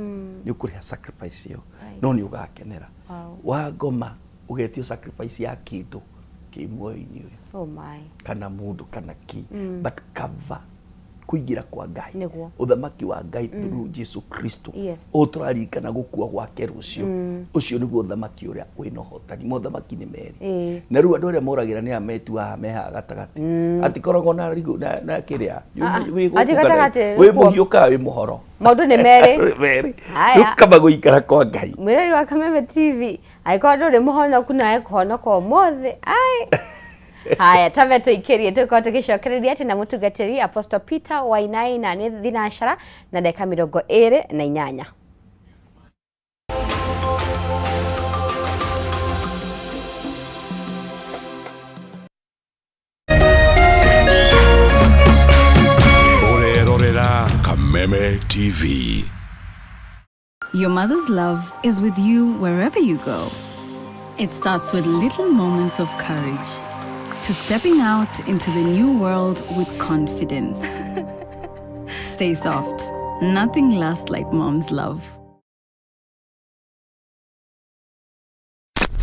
nĩ ũkũrĩha sacrifice ĩyo, no nĩ ũgakenera. Wa ngoma ũgetio sacrifice ya kĩndũ kĩ muoyo-inĩ ũyũ kana mũndũ kana kĩ, but cover kũingĩra kwa Ngai, ũthamaki wa Ngai through Jesu Kristo ũũ tũraririkana gũkua gwake rũciũ, ũcio nĩguo ũthamaki ũrĩa wĩna ũhotani. Mothamaki nĩ merĩ, na rĩu andũ arĩa moragĩra nĩ aya metuaga mehaga gatagatĩ, atikoragwo na na kĩrĩa wĩ mũhiũ kana wĩ mũhoro, maũndũ nĩ merĩ. Rĩu kaba gũikara kwa Ngai. Mwĩrori wa Kameme TV, angĩkorwo ndũrĩ mũhonoku nawe kũhonoka ũmũthĩ. Ai haya, tabe tuikirie tukorwo tugicokereria ati na mutungatiri Apostle Peter Wainaina nĩ thinacara na ndagĩka 28. Ũrerorera Kameme TV. Your mother's love is with you wherever you go. It starts with little moments of courage, to stepping out into the new world with confidence. Stay soft. Nothing lasts like mom's love.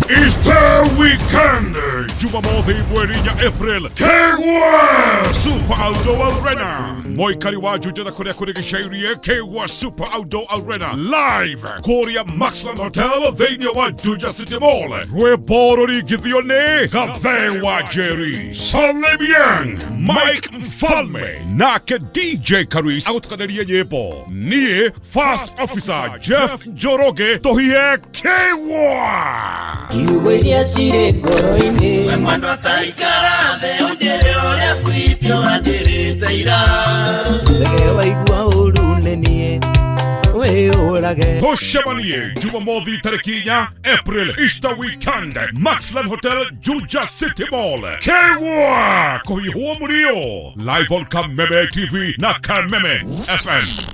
Easter Weekend, Jumamothi mweri ya April, Kegwa Super Outdoor Arena. Moikari wa Juja na kuria kurigicairie Kegwa Super Outdoor Arena live kuria Maxland Hotel thĩinĩ wa Juja City Mall. Rwĩmbo rũringithio nĩ Gathe wa Jerry, Salim Young, Mike Mfalme nake DJ Karis agũtukanĩrie nyĩmbo. Niĩ First Officer Jeff Njoroge tũhihe Kegwa. Kiugo iria cirĩ ngoro-inĩ. We mwendwa taikara thĩ ũnjĩre ũrĩa sweet ũranjĩrĩte ira. Cege waigua ũru nĩ niĩ wĩyũrage. Tũcemanie Jumamothi tarĩki 4 April, Easter Weekend, Maxland Hotel, Juja City Mall. Kegwa kũhihwo mũrio live on Kameme TV na Kameme FM.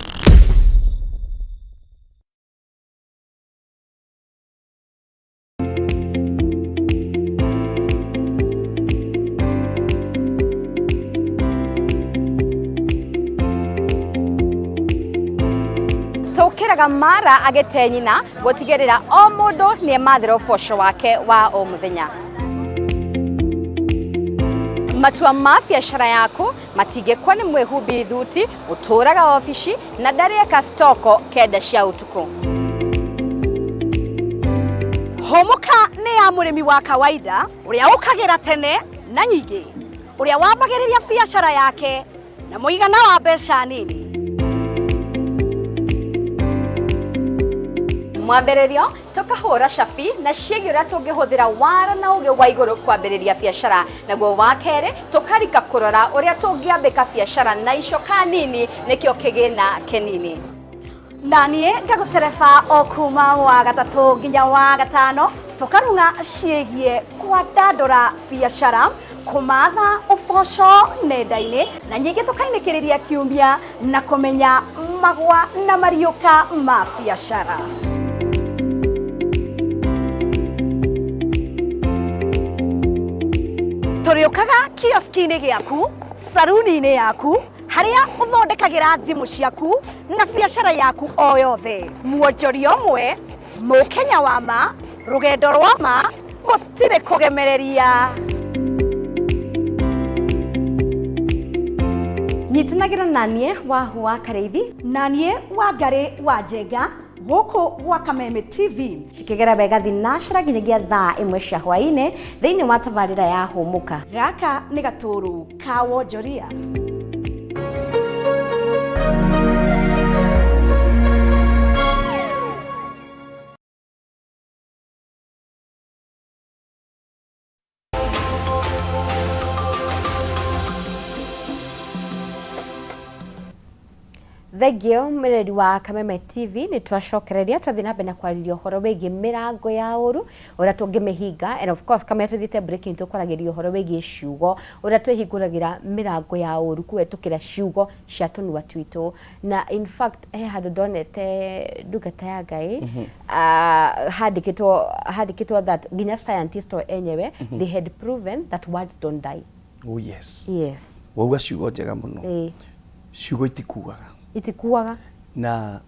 Ũikaraga mara agĩte nyina gũtigĩrĩra o mũndũ nĩ emathĩra ũboco wake wa o mũthenya. Matua ma biacara yaku matingĩkwo nĩ mwĩhumbi thuti ũtũraga obici na ndarĩeka stoko kenda cia ũtukũ. Hũmũka nĩ ya mũrĩmi wa kawaida ũrĩa ũkagĩra tene na nyingĩ, ũrĩa wambagĩrĩria biacara yake na mũigana wa mbeca nini. Mwambĩrĩrio tũkahũra cabi na ciĩgiĩ ũrĩa tũngĩhũthĩra wara na ũgĩ wa igũrũ kwambĩrĩria biacara, naguo wa kerĩ tũkarika kũrora ũrĩa tũngĩambĩka biacara na icoka nini nĩkĩo kĩgĩna kĩnini. Na niĩ ngagũtereba o kuma wa gatatũ nginya wa gatano, tũkarung'a ciĩgiĩ kwandandũra biacara, kũmatha ũboco nenda-inĩ, na nyingĩ tũkainĩkĩrĩria kiumia na kũmenya magwa na mariũka ma biacara. Tũrĩũkaga kioski-inĩ gĩaku, saruni-inĩ yaku, harĩa ũthondekagĩra thimũ ciaku na biacara yaku o yothe. Mwonjoria ũmwe, mũkenya wa ma, rũgendo rwa ma, gũtirĩ kũgemereria. Nyitanagĩra na niĩ Wahu wa Karĩithi, na niĩ Wangarĩ wa Njenga, gũkũ gwa Kameme TV. Cikĩgera wega thinacara nginyagia thaa ĩmwe cia hwaĩ-inĩ thĩinĩ wa tabarĩra ya Hũmũka. Gaka nĩ gatũrũ ka wonjoria. Thengio mwĩreri wa Kameme TV, nĩ twacokereria twathiĩ na mbere na kwarĩria ũhoro wĩgiĩ mĩrango ya ũru ũrĩa tũngĩmĩhinga, and of course kameme tũthiĩte break nĩ tũkwaragĩria ũhoro wĩgiĩ ciugo ũrĩa twĩhingũragĩra mĩrango ya ũru kũhetũkĩra ciugo cia tũnua twitũ. Na in fact he handũ ndonete ndungata ya Ngai, handĩkĩtwo that nginya scientist o enyewe, they had proven that words don't die. Oh yes. Yes. Wauga ciugo njega mũno. Ciugo itikuaga. Itikuaga. Na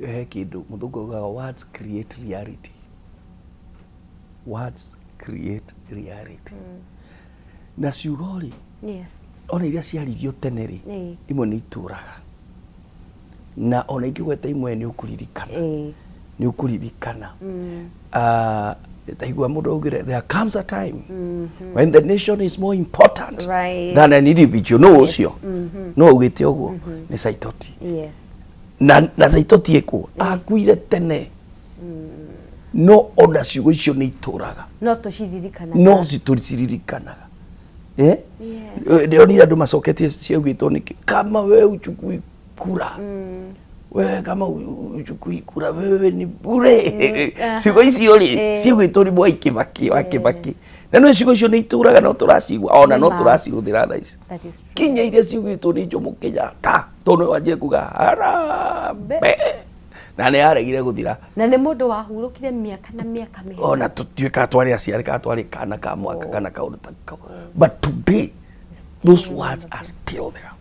he kĩndũ mũthũngũ augaga, words create reality. Words create reality. Na ciugo rĩ, ona iria ciaririo tene rĩ, imwe nĩ itũraga, na ona ingĩgweta imwe nĩ ũkũririkana, nĩ ũkũririkana. Ndaigua mũndũ augire, "There comes a time when the nation is more important than an individual." No ũcio no augĩte ũguo nĩ Saitoti. Na Saitoti ĩkũ akuire tene, no ona ciugo icio nĩ itũraga. No tũciririkanaga. No citũciririkanaga. Eh, ndĩronire andũ macoketie ciaugĩtwo nĩkĩ, "Kama we uchukui kura, wewe kama uchukui kura, wewe ni bure." Ciugo icio rĩ, ciaugĩtwo nĩ Mwai Kĩbakĩ wa Kĩbakĩ, na no ciugo icio nĩ itũraga, no tũracigua ona no Nĩ ma. tũracihũthĩra thaa ici. That is true. Kinya iria ciugĩtwo nĩ Jomo Kenyatta, tondũ nĩwe wanjire kuga harambee na nĩ yaregire gũthira. Na nĩ mũndũ wahurũkire mĩaka na mĩaka mĩhĩtũku. Ona tũtiũĩ kana twarĩ aciari kana twarĩ kana ka mwaka kana kaũndũ ta kau, but today those words are still there,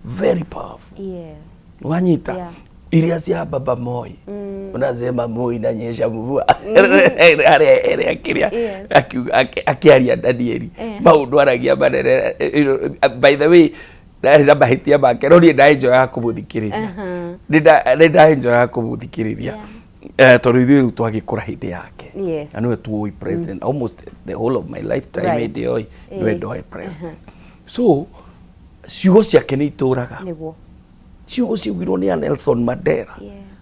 very powerful. Wanyita? Yeah. Iria cia Baba Moi, unasema Moi inanyesha mvua, arĩa ĩrĩa kĩrĩa akĩaria Danieli, maũndũ aragia manene. By the way, ndarĩ na mahĩtia make, no niĩ ndaenjoyaga kũmũthikĩrĩria. Nĩ ndaenjoyaga kũmũthikĩrĩria, tondũ ithuĩ rĩu twagĩkũra hĩndĩ yake na nĩwe tuoĩ president almost the whole of my lifetime. Hĩndĩ ĩyo nĩwe ndoĩ president, so ciugo ciake nĩ itũraga. Ciugo ciaugirwo nĩ a Nelson Mandela,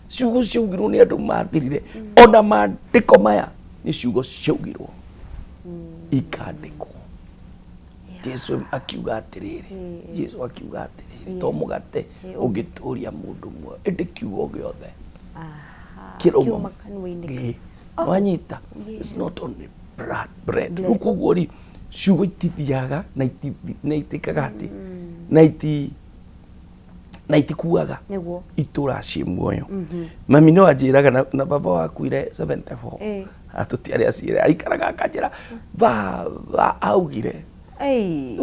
ciugo ciaugirwo nĩ andũ mathirire, ona maandĩko maya nĩ ciugo ciaugirwo ikandĩkwo. Jesu akiuga atĩrĩrĩ, Jesu akiuga atĩrĩrĩ, to mũgate ũngĩtũria mũndũ muoyo, ĩndĩ kiugo gĩothe kĩrauma Kiuma kanua-inĩ. Wanyita? It's not only bread. Rĩu koguo rĩ, ciugo itithiaga na na itikaga atĩ na itikuaga, itũraga ciĩ muoyo. Mami no anjĩraga na baba wakuire 74, atũtiarĩ aciĩre, aikaraga akanjĩra baba augire. Ei.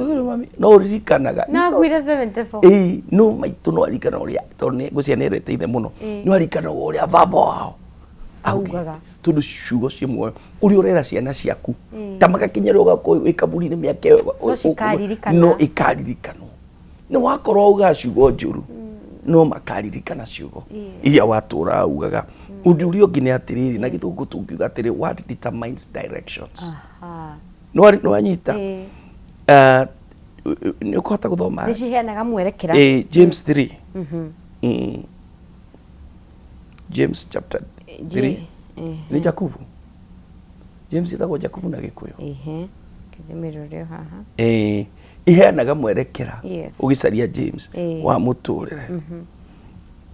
No ũririkanaga. Na akuire 74. Ĩĩ, no maitũ no aririkana ũrĩa, tondũ nĩ ngwĩciria nĩ erete ithe mũno, no aririkanaga ũrĩa baba wao augaga, tondũ ciugo ciĩ muoyo. Ũrĩa ũrera ciana ciaku ta magakinyĩra ũgakorwo wĩ kaburi-inĩ mĩaka ĩyo No cikaririkana. No ikaririkanwo. Nĩ wakorwo ugaga ciugo njũru, no makaririkana ciugo iria watũraga ugaga. Ũndũ ũrĩa ũngĩ nĩ atĩrĩrĩ, na gĩthũngũ tũngiuga atĩrĩ, what determines directions. Nĩ wanyita? Nĩ ũkũhota gũthoma? Nĩ ciheanaga mwerekera. Ĩĩ, James 3. James chapter 3. Nĩ Jakubu, James ĩtagwo Jakubu na Gĩkũyũ. Ehe. Kĩthimĩrwo haha. Ĩĩ, iheanaga mwerekera. Ũgĩcaria James wa mũtũrĩre.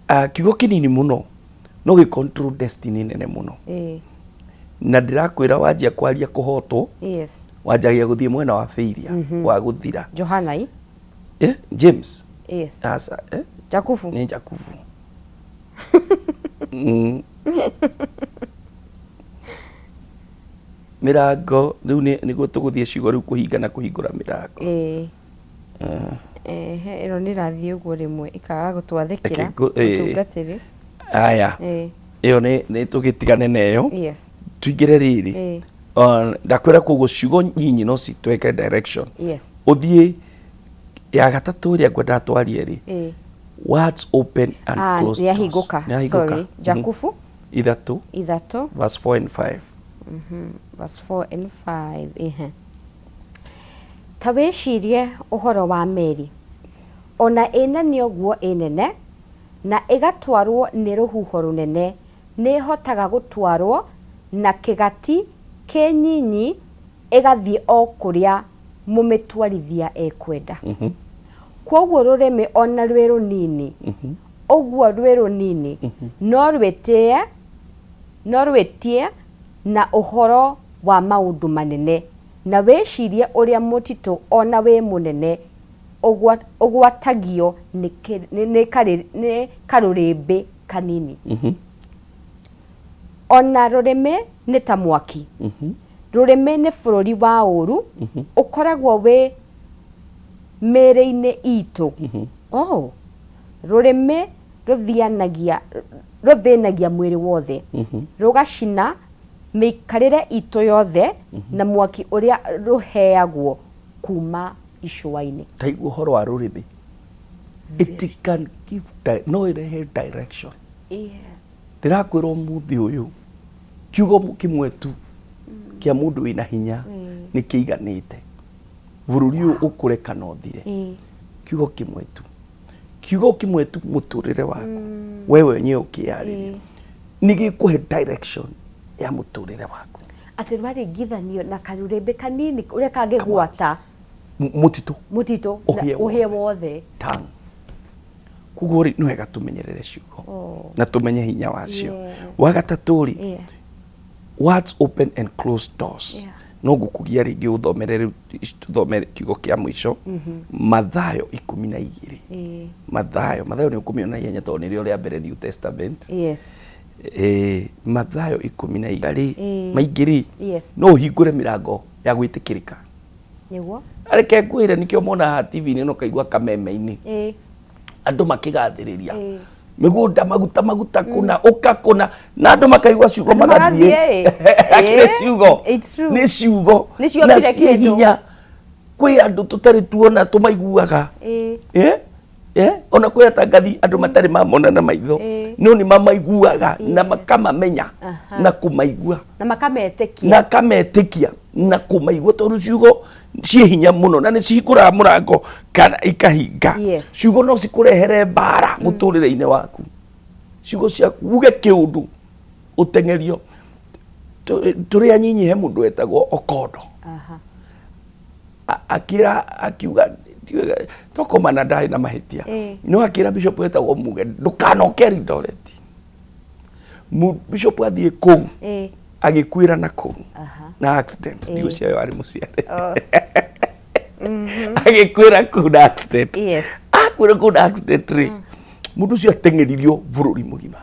Ah, kiugo kĩnini mũno no gĩ control destiny nene mũno. Na ndĩrakwĩra, wanjia kwaria kũhotwo, wanjagia gũthiĩ mwena wa failure, wa gũthira. Johana i. Eh, James. Aca, eh? Jakubu. Nĩ Jakubu. Mĩrango rĩu nĩguo tũgũthiĩ ciugo rĩu kũhinga na kũhingũra mĩrango. Ĩĩ. Ehe, ĩno nĩ ĩrathiĩ ũguo rĩmwe ĩkaga gũtwathĩkĩra. Reke Mũtungatĩri. Aya, ĩyo nĩ tũgĩtigane na ĩyo. Tuingĩre rĩrĩ. Ndakwĩra koguo ciugo nyinyi no citweke direction. Ũthiĩ ya gatatũ ĩrĩa ngwendaga twarie rĩ, words open and Ah, close nĩ doors. yahingũka. Nĩ yahingũka. Sorry. Jakubu. 3. 3. Verse 4 and 5. Verse 4 and 5. Ehe. Ta wĩcirie ũhoro wa meri. Ona ĩ nene ũguo ĩ nene na ĩgatwarwo nĩ rũhuho rũnene, nĩ ĩhotaga gũtwarwo na kĩgati kĩnyinyi ĩgathiĩ o kũrĩa mũmĩtwarithia ekwenda. Kwoguo rũrĩmĩ ona rwĩ rũnini, ũguo rwĩ rũnini, no rwĩtĩe na ũhoro wa maũndũ manene. Na wĩcirie ũrĩa mũtitũ ona wĩ mũnene ũgwatagio nĩ karũrĩmbĩ kanini. Ona rũrĩmĩ nĩ ta mwaki. Rũrĩmĩ nĩ bũrũri wa ũũru ũkoragwo wĩ mĩĩrĩ-inĩ itũ. Oh. Rũrĩmĩ rũthianagia rũthĩnagia mwĩrĩ wothe, rũgacina mĩikarĩre itũ yothe na mwaki ũrĩa rũheagwo kuma icũa-inĩ. Taigua ũhoro wa rũrĩmĩ, it can give no ĩrehe direction. Ndĩrakwĩra ũmũthĩ ũyũ, kiugo kĩmwe tu kĩa mũndũ wĩna hinya nĩ kĩiganĩte bũrũri ũyũ ũkũre kana ũthire. Kiugo kĩmwe tu, kiugo kĩmwe tu, mũtũrĩre waku we wenyewe ũkĩyarĩria nĩ gĩkũhe direction ya mũtũrĩre waku. Atĩ rwaringithanio na karũrĩmbĩ kanini ũrĩa kangĩgwata mũtitũ. Mũtitũ na ũhĩe. Ũhĩe wothe. Tongue. Koguo rĩ, nĩ wega tũmenyerere ciugo na tũmenye hinya wacio. Wa gatatũ rĩ, words open and close doors. No ngũkũgia rĩngĩ ũthomere rĩu, tũthome kiugo kĩa mũico, Mathayo 12. Mathayo, Mathayo nĩ ũkũmĩona ihenya tondũ nĩrĩo rĩa mbere New Testament. Mathayo 12 maingĩ rĩ, no ũhingũre mĩrango ya gwĩtĩkĩrĩka. Reke ngwĩre, nĩkĩo mona haha TV-inĩ no kaigua kameme-inĩ andũ makĩgathĩrĩria mĩgũnda, maguta, maguta kũna ũka kũna, na andũ makaigua ciugo Andũ magathiĩ. magathiĩ, Akĩrĩ ciugo. It's true. Nĩ ciugo Nĩ ciombire na ciĩ kĩndũ. hinya. Kwĩ andũ tũtarĩ tuona, tũmaiguaga. Eh? Eh? Ona kwĩ atangathi andũ matarĩ mamona na maitho, no nĩ mamaiguaga na makamamenya na kũmaigua. Na makametĩkia. Na kametĩkia na kũmaigua, tondũ ciugo ciĩ hinya mũno na nĩ cihingũraga mũrango kana ikahinga. Ciugo no cikũrehere mbara mũtũrĩre-inĩ waku. Ciugo ciaku, uge kĩũndũ ũteng'erio. Tũrĩ anyinyi, he mũndũ wetagwo Okondo. Akĩra, akiuga tokomana ndarĩ na mahĩtia, no akĩra bishop wetagwo Muge, ndũkanoke Eldoret. Bishop athiĩ kũu, agĩkuĩra na kũu na accident. Ndigũcia arĩ mũciare. Agĩkuĩra kũu na accident. Akuĩra kũu na accident rĩ, mũndũ ũcio ateng'eririo bũrũri mũgima.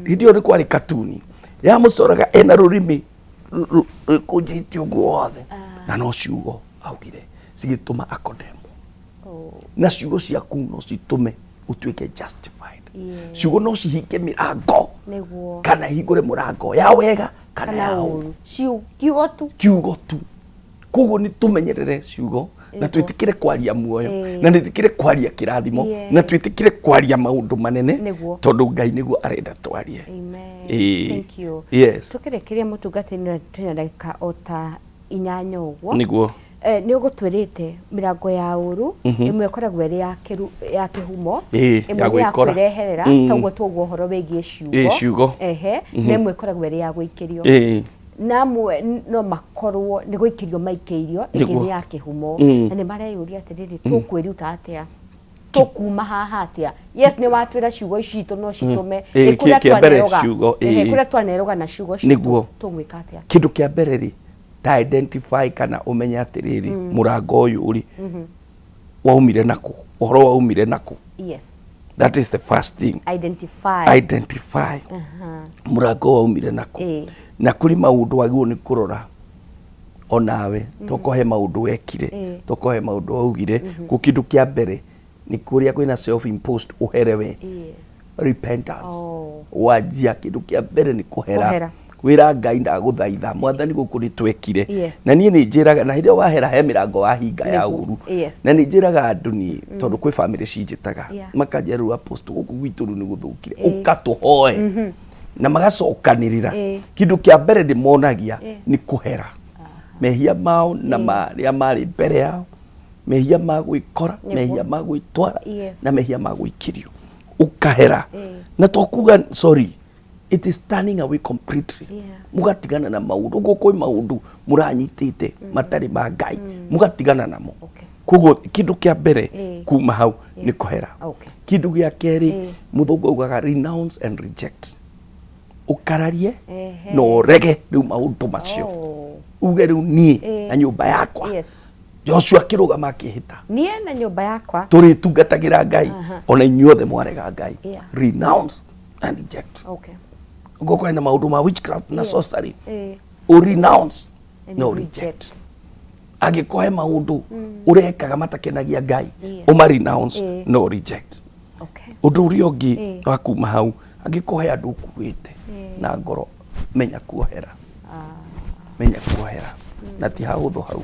Hĩndĩ ĩyo nĩ kwarĩ katuni yamũcoraga ena rũrĩmĩ rũkũnjĩte ũguo wothe, na no ciugo augire. Cigĩtũma akondemwo. Na ciugo ciaku no citũme ũtuĩke justified. Ciugo no cihinge mĩrango kana ihingũre mũrango ya wega kana ya ũru. Kiugo tu. Kiugo tu. Koguo nĩ tũmenyerere ciugo na twĩtĩkĩre kwaria muoyo, na twĩtĩkĩre kwaria kĩrathimo, na twĩtĩkĩre kwaria maũndũ manene, tondũ Ngai nĩguo arenda twarie. Amen. Ĩĩ. Thank you. Yes. Tũkĩrĩkĩria, mũtungatĩri, twĩna ndagĩka o ta 8 ũguo. Nĩguo. Nĩ ũgũtwĩrĩte mĩrango ya ũru, ĩmwe ĩkoragwo ĩrĩ ya kĩhumo, ĩmwe ya nĩ ya gwĩkora. kwĩreherera, toguo tũguo ũhoro wĩgiĩ ciugo. Ciugo. Ehe, na ĩmwe ĩkoragwo ĩrĩ ya gũikĩrio, na amwe no makorwo nĩ gũikĩrio maikĩirio, ĩngĩ nĩ ya kĩhumo, na nĩ mareyũria atĩrĩrĩ, tũkwĩruta atĩa, tũkuma haha atĩa? Yes, nĩ watwĩra ciugo ici citũ no citũme. Ĩ, kũrĩa Kĩa mbere twaneroga. ciugo, Ehe, kũrĩa twaneroga na ciugo citũ, tũgwĩka atĩa? Kĩndũ kĩa mbere rĩ, ta identify kana ũmenye atĩrĩrĩ, mũrango ũyũ rĩ, waumire nakũ, ũhoro waumire nakũ. That is the first thing. Identify. Identify mũrango waumire nakũ. Na kũrĩ maũndũ wagĩrĩirwo nĩ kũrora onawe, tokorwo he maũndũ wekire, tokorwo he maũndũ waugire. Kũ kĩndũ kĩa mbere nĩ kũrĩa kwĩna self imposed ũhere we. Repentance. Wanjia kĩndũ kĩa mbere nĩ kũhera. Kũhera. Kwĩra Ngai, ndagũthaitha Mwathani, gũkũ nĩ twekire. Na niĩ nĩ njĩraga, na hĩndĩ ĩyo wahera he mĩrango wahinga ya ũru. Na nĩ njĩraga andũ niĩ, tondũ kwĩ bamĩrĩ cinjĩtaga, makanjĩra, rĩu apostle, gũkũ gwitũ rĩu nĩ gũthũkire, ũka tũhoe, na magacokanĩrĩra. Kĩndũ kĩa mbere ndĩmonagia nĩ kũhera mehia mao na marĩa marĩ mbere yao, mehia ma gwĩkora, mehia ma gwĩtwara, na mehia ma gwĩkĩrio, ũkahera. Na to kuga sorry, it is turning away completely. Mũgatigana na maũndũ ũguo, kwĩ maũndũ mũranyitĩte matarĩ ma Ngai, mũgatigana namo. Koguo kĩndũ kĩa mbere kuma hau nĩ kũhera. Kĩndũ gĩa kerĩ, mũthũngũ augaga renounce and reject, ũkararie na ũrege rĩu maũndũ macio. Uge rĩu niĩ na nyũmba yakwa, Joshua akĩrũgama akĩhĩta, niĩ na nyũmba yakwa tũrĩtungatagĩra Ngai, ona inyuothe mwarega Ngai. Renounce and reject. Ũngĩkorwo na maũndũ ma witchcraft na sorcery, ũ renounce And no you reject. Angĩkorwo he maũndũ ũrekaga matakenagia Ngai, ũma renounce no reject. Ũndũ ũrĩa ũngĩ wa kuma hau, angĩkorwo he andũ ũkuĩte na ngoro, menya kuohera, menya kuohera, na ti hahũthũ hau.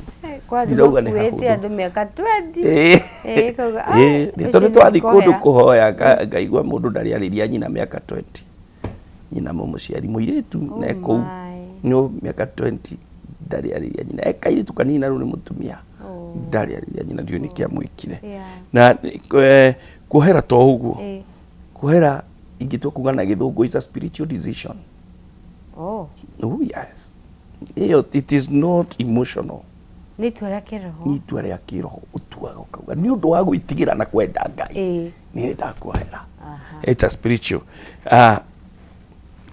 Kwa andũ Ndirauga nĩ makuĩte hahũthũ. andũ mĩaka 20. Kauga, "Ah, Nĩ ũcio tondũ nĩ twathiĩ kũndũ kuohera." kũhoya, ngaigua mũndũ ndarĩarĩria nyina mĩaka 20, nyina mũmũciari mũirĩtu na ekũu no mĩaka 20 ndarĩarĩria nyina, e kairĩtu kanini na rĩu nĩ mũtumia, ndarĩarĩria nyina, ndiũĩ nĩkĩ amwĩkire. Na kuohera to ũguo, kuohera ingĩtua kuga na gĩthũngũ is a spiritual decision. Oh yes, ĩyo it is not emotional. Nĩ itua rĩa kĩroho. Nĩ itua rĩa kĩroho, ũtuaga ũkauga nĩ ũndũ wa gwĩtigĩra na kwenda Ngai, nĩ ndakuohera. It's a spiritual.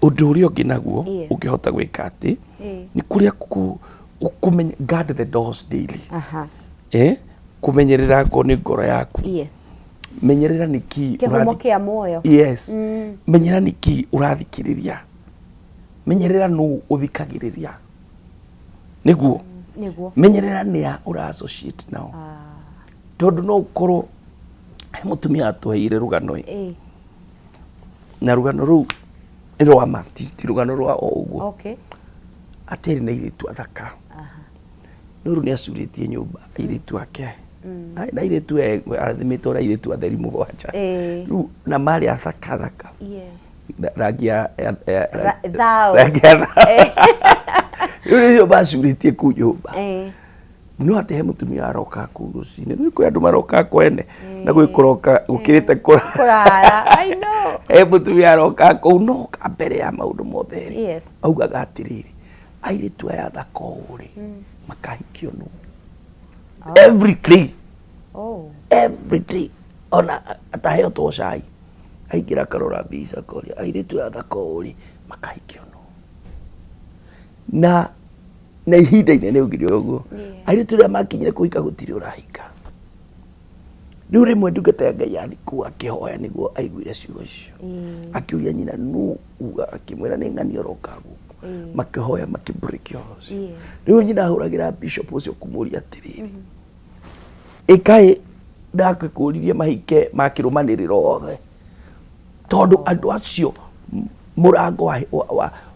Ũndũ ũrĩa ũngĩ naguo ũngĩhota gwĩka atĩ nĩ kũrĩa kũmenya guard the doors daily. Kũmenyerera ngo nĩ ngoro yaku. Menyerera nĩkĩ Kĩhumo kĩa muoyo. Yes. Menyerera nĩkĩ ũrathikĩrĩria, menyerera nũ ũthikagĩrĩria, nĩguo menyerera nĩa ũra associate nao, tondũ no ũkorwo he mũtumia atũheire rũgano ĩ, na rũgano rũu nĩ rwa ma, ti rũgano rwa o ũguo, atĩ arĩ na airĩtu athaka, no rĩu nĩ acurĩtie nyũmba airĩtu ake, na airĩtu arathimĩtwo na airĩtu atheri 7, rĩu na marĩ athaka thaka, rangi ya Thao. Rangi ya thao. Rĩu nĩcio macurĩtie kũu nyũmba, no atĩ he mũtumia aroka kũu rũcinĩ, nĩ kwĩ andũ maroka kwene na gwĩ kũroka gũkĩrĩte kũrara. I know. He mũtumia aroka kũu, no ka mbere ya maũndũ mothe rĩ, augaga atĩrĩrĩ, airĩtu aya athaka ũũ rĩ, makahikio nũ? Every day. Every day, ona ataheo two cai, aingĩra akarora mbica, akoria, airĩtu aya athaka ũũ rĩ, makahikio nũ? Na ihinda inene augire ũguo, airĩtu rĩrĩa makinyire kũhika, gũtirĩ ũrahika. Rĩu rĩmwe ndungata ya Ngai yathi kũu akĩhoya, nĩguo aiguire ciugo icio, akĩũria nyina nũ uga, akĩmwĩra nĩ ng'ani oroka gũkũ, makĩhoya, makĩbreak ũhoro ũcio. Rĩu nyina ahũragĩra bishop ũcio kũmũria atĩrĩrĩ, Ĩkaĩ ndakĩkũririe mahike makĩrũmanĩrĩra othe, tondũ andũ acio mũrango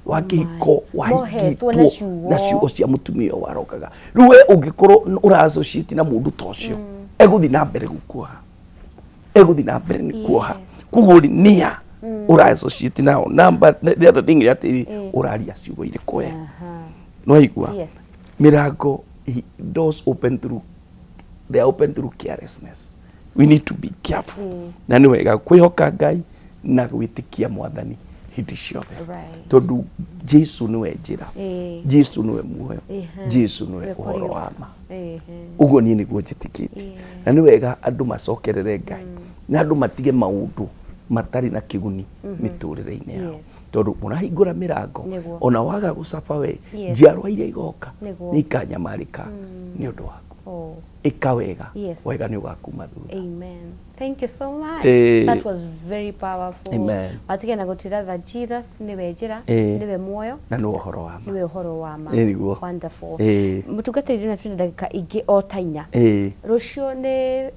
wa kĩhiko Mohetwo na wahingĩtwo ciugo. Na ciugo cia mũtumia ũyũ warokaga. Rĩu we ũngĩkorwo ũra associate na mũndũ ta ũcio, egũthiĩ na mbere gũkuoha, egũthiĩ na mbere nĩ kuoha. Koguo rĩ, nĩa ũra associate nao? Number, the other thing nĩ atĩrĩ, ũraria ciugo irĩkũ we? Nĩwaigua? Yes. Mĩrango, doors open through, they are open through carelessness. We need to be careful. Na nĩ wega kwĩhoka Ngai na gwĩtĩkia Mwathani hĩndĩ ciothe, tondũ Jesu nĩwe njĩra, Jesu nĩwe muoyo, Jesu nĩwe Nĩwe ũhoro kũriũka. wa ma. Ũguo niĩ nĩguo njĩtĩkĩtie. Na nĩ wega andũ macokerere Ngai na andũ matige maũndũ matarĩ na kĩguni mĩtũrĩre-inĩ yao, tondũ mũrahingũra mĩrango. Ona waga gũcaba we, njiarwa iria igoka nĩ ikanyamarĩka nĩ ũndũ waku. Ĩka wega, wega nĩ ũgakuma thutha. Amen. Thank you so much. That was very powerful. Amen. Watige na gũtwĩra that Jesus nĩwe njĩra, nĩwe muoyo, na nĩ ũhoro wa ma. Nĩwe ũhoro wa ma. Nĩguo. Wonderful. Mũtungatĩri, na twĩna ndagĩka ingĩ o ta 4. Rũciũ nĩ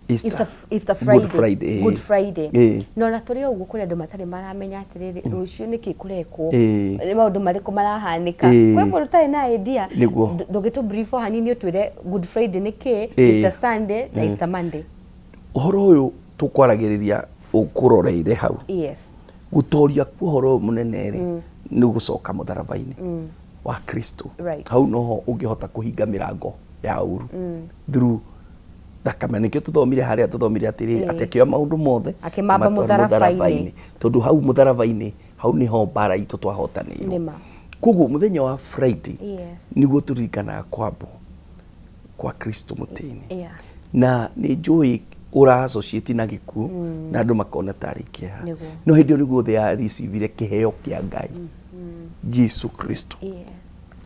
Easter. Easter Friday. Good Friday. Good Friday. Na ona tũrĩ o ũguo, kũrĩ andũ matarĩ maramenya atĩrĩrĩ, rũciũ nĩkĩ kũrekwo? Nĩ maũndũ marĩkũ marahanĩka? Kwĩ mũndũ ũtarĩ na idea. Ndũngĩtũ brief o hanini ũtwĩre Good Friday nĩ kĩ, Easter Sunday na Easter Monday? Ũhoro ũyũ tũkwaragĩrĩria ũkũroreire hau. Gũtoria kwa ũhoro ũyũ mũnene rĩ, nĩ gũcoka mũtharaba-inĩ wa Kristo. Hau noho ũngĩhota kũhinga mĩrango ya ũru through thakame. Nĩkĩo tũthomire harĩa tũthomire atĩrĩrĩ, atĩ akĩoya maũndũ mothe akĩmamba amatwara mũtharaba-inĩ. Mũtharaba-inĩ. Tondũ hau mũtharaba-inĩ hau nĩho mbara itũ twahotanĩirwo. Nĩma. Koguo mũthenya wa Friday nĩguo tũririkanaga kwambwo kwa Kristo mũtĩ-inĩ. Na nĩ njũĩ ũra associate na gĩkuũ na andũ makona tarĩ kĩeha, no hĩndĩ ĩyo nĩguo thĩ ya receive kĩheo kĩa Ngai, Jesu Kristo.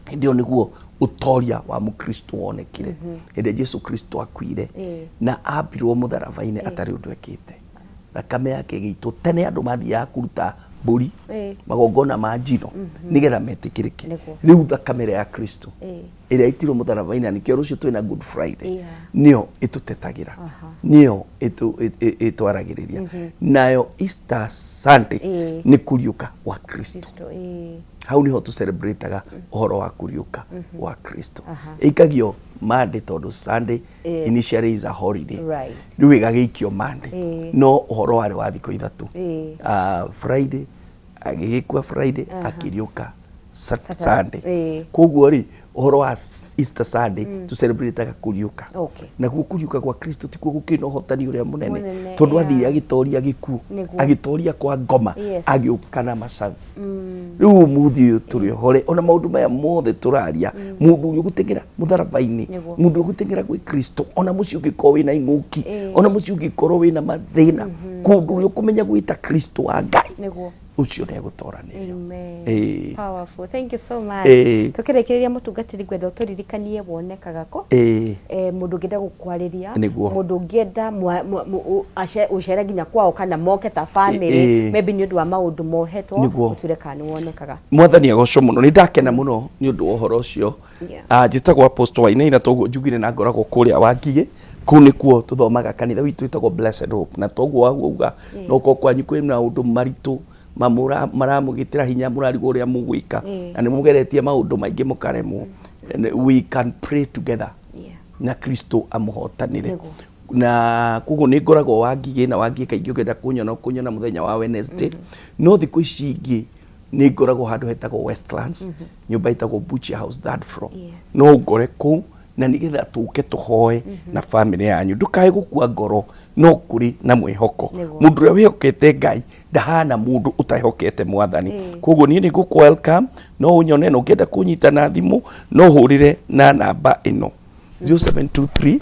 Hĩndĩ ĩyo nĩguo ũtoria wa mũkristo wonekire, hĩndĩ ĩrĩa Jesu Kristo akuire na ambirwo mũtharaba-inĩ atarĩ ũndũ ekĩte, thakame yake ĩgĩitwo. Tene andũ mathiaga kũruta mbũri, magongona ma njino, nĩgetha metĩkĩrĩke. Rĩu thakame ĩrĩa ya Kristo ĩrĩa ĩitirwo mũtharaba-inĩ, na nĩkĩo rũciũ twĩna Good Friday, nĩyo ĩtũtetagĩra, nĩyo ĩtwaragĩrĩria. Nayo Easter Sunday nĩ kũriũka gwa Kristo. Kristo. Hau niho tũ celebrataga ũhoro wa kũriũka gwa Kristo. Ĩikagio Monday tondũ Sunday initially is a holiday. Rĩu ĩgagĩikio Monday, no ũhoro warĩ wa thikũ 3. Ah, Friday agĩgĩkua, Friday akĩriũka, Sunday. Koguo rĩ, ũhoro wa Easter Sunday tũ celebrataga kũriũka. Naguo kũriũka gwa Kristo tikuo gũkĩrĩ na ũhotani ũrĩa mũnene? Mũnene, Tondũ athire agĩtoria gĩkuũ, agĩtoria kwa ngoma, agĩũka na macabi. Rĩu ũmũthĩ ũyũ tũrĩ ohore ona maũndũ maya mothe tũraria, mũndũ ũrĩa ũgũteng'era mũtharaba-inĩ, mũndũ ũrĩa ũgũteng'era gwĩ Kristo, ona mũciĩ ũngĩkorwo wĩna ing'ũki, ona mũciĩ ũngĩkorwo wĩna mathĩna, kũndũ ũrĩa ũkũmenya gwĩta Kristo wa Ngai, ũcio nĩ egũtoranĩrio. Amen. Powerful. Thank you so much. Tukĩrĩkĩrĩria, mũtungatĩri, ngwenda ũtũririkanie wonekaga kũ? Mũndũ ũngĩenda gũkwarĩria, mũndũ ũngĩenda ũcere nginya kwao kana moke ta family, maybe nĩ ũndũ wa maũndũ mohetwo, ũtwĩre kana nĩ wonekaga. Mwathani agocwo mũno. Nĩ ndakena mũno nĩ ũndũ wa ũhoro ũcio. Ah, njĩtagwo Apostle Wainaina, toguo njugire, na ngoragwo kũrĩa Wangigĩ. Kũu nĩkuo tũthomaga, kanitha witũ wĩtagwo Blessed Hope. Na toguo wauga, no korwo kwanyu kwĩ maũndũ maritũ maramũgĩtĩra hinya, mũrarigwo ũrĩa mũgwĩka, na nĩ mũgeretie maũndũ maingĩ mũkaremwo, we can pray together na Kristo amũhotanĩre. Na koguo nĩ ngoragwo Wangigĩ, na Wangigĩ kaingĩ ũngĩenda kũnyona, ũkũnyona mũthenya wa Wednesday. No thikũ ici ingĩ nĩ ngoragwo handũ hetagwo Westlands, nyũmba ĩtagwo Butcher House, third floor. No ũngore kũu, na nĩgetha tũke tũhoe na famĩlĩ yanyu. Ndũkae gũkua ngoro, no kũrĩ na mwĩhoko. Mũndũ ũrĩa wĩhokete Ngai ndahana mũndũ ũtehokete Mwathani. Koguo niĩ nĩ ngũkũ welcome, no ũnyone, na ũngĩenda kũnyita na thimũ no hũrĩre na namba ĩno, 0723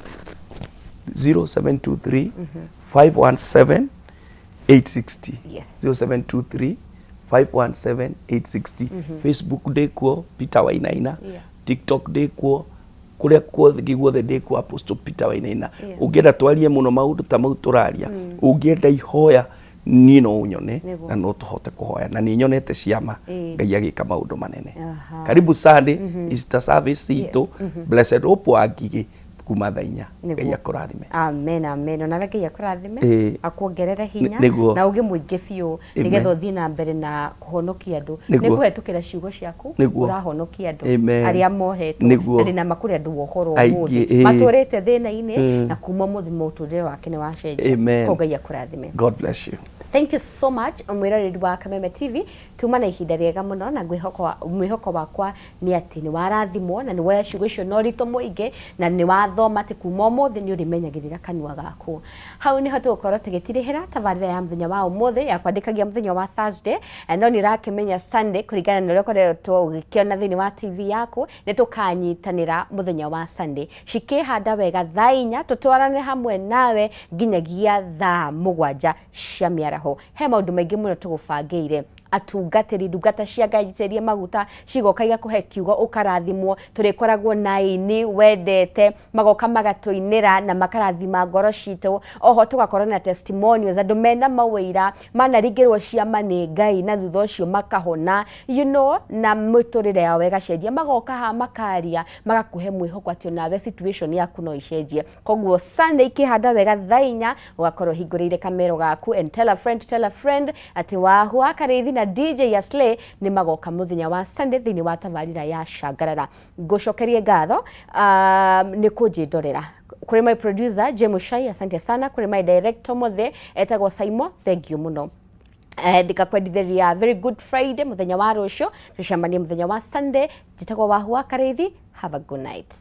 0723 517 860. 0723 517 860. Facebook ndĩkuo, Peter Wainaina. TikTok ndĩkuo, kũrĩa kuothe guothe ndĩkuo, Apostle Peter Wainaina. Ũngĩenda twarie mũno maũndũ ta mau tũraria, ũngĩenda ihoya, niĩ no ũnyone na no tũhote kũhoya, na nĩ nyonete ciama, Ngai agĩka maũndũ manene. Karibu Sunday Easter service itũ, Blessed Hope Wangigĩ. Kuma thaa 4. Nĩguo. Ngai akũrathime. Amen, amen. Onawe Ngai akũrathime, akuongerere hinya Nĩguo. na ũgĩ mũingĩ biũ, Amen. nĩgetha ũthiĩ na mbere na kũhonokia andũ. Nĩ Nĩguo. kũhetũkĩra ciugo ciaku Nĩguo. ũrahonokia andũ Amen. arĩa mohetwo. Nĩguo. Na ndĩna ma kũrĩ andũ wohorwo Aingĩ, ũmũthĩ matũrĩte thĩna-inĩ, na kuma ũmũthĩ mũtũrĩre wake nĩ wacenjia. Amen. Koguo Ngai akũrathime. God bless you. Thank you so much, mwĩroreri wa Kameme TV. Tuma na ihinda rĩega mũno, na mwĩhoko wakwa nĩ atĩ nĩ warathimwo na nĩ woya ciugo icio na ũritũ mũingĩ, na nĩ wathoma atĩ kuma ũmũthĩ nĩ ũrĩmenyagĩrĩra kanua gaku. Hau nĩho tũgũkorwo tũgĩtirĩhĩra tabarĩra ya mũthenya wa ũmũthĩ ya kwandĩkagia mũthenya wa Thursday. No nĩ ũrakĩmenya Sunday, kũringana na ũrĩa ũkoretwo ũgĩkĩona thĩinĩ wa TV yaku, nĩ tũkanyitanĩra mũthenya wa Sunday cikĩhanda wega thaa 4, tũtwarane hamwe nawe nginyagia thaa 7 cia mĩaraho. He maũndũ maingĩ mũno tũgũbangĩire. Atungatĩri, ndungata cia Ngai njitĩrĩrie maguta, cigoka igakũhe kiugo ũkarathimwo. Tũrĩkoragwo na aini wendete, magoka magatũinĩra na makarathima ngoro citũ. Oho tũgakorwo na testimonials, andũ mena mawĩira manaringĩrwo ciama nĩ Ngai na thutha ũcio makahona, na mĩtũrĩre yao ĩgacenjia. Magoka haha makaria, magakũhe mwĩhoko atĩ onawe situation yaku no icenjie. Koguo Sunday ikĩhanda wega thaa 4, ũgakorwo ũhingũrĩire kamero gaku, and tell a friend to tell a friend atĩ Wahu wa Karĩithi na DJ Aslay nĩ magoka mũthenya wa Sunday thĩinĩ wa tabarĩra ya Cangarara. Ngũcokerie ngatho nĩ kũnjĩndorera. Kũrĩ my producer James Shai, asante sana. Kũrĩ my director Mothe etagwo Saimo, thank you mũno. Ndikakwendithĩria very good Friday mũthenya wa rũciũ, tũcemanie mũthenya wa Sunday. Njĩtagwo Wahu wa Karĩithi, have a good night.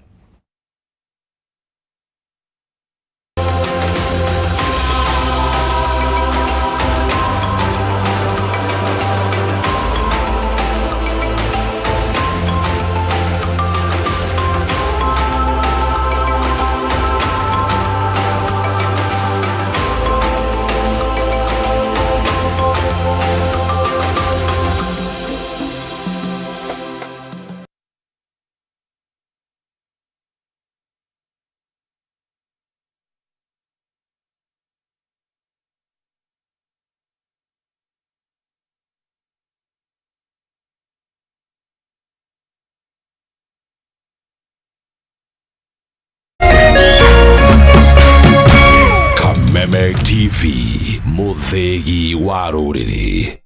Kameme TV, mũthĩgi wa rũrĩrĩ.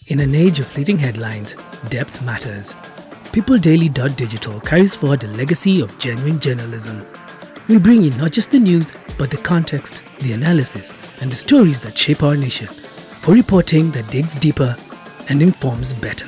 In an age of fleeting headlines, depth matters. PeopleDaily.digital carries forward a legacy of genuine journalism. We bring you not just the news, but the context, the analysis, and the stories that shape our nation, for reporting that digs deeper and informs better.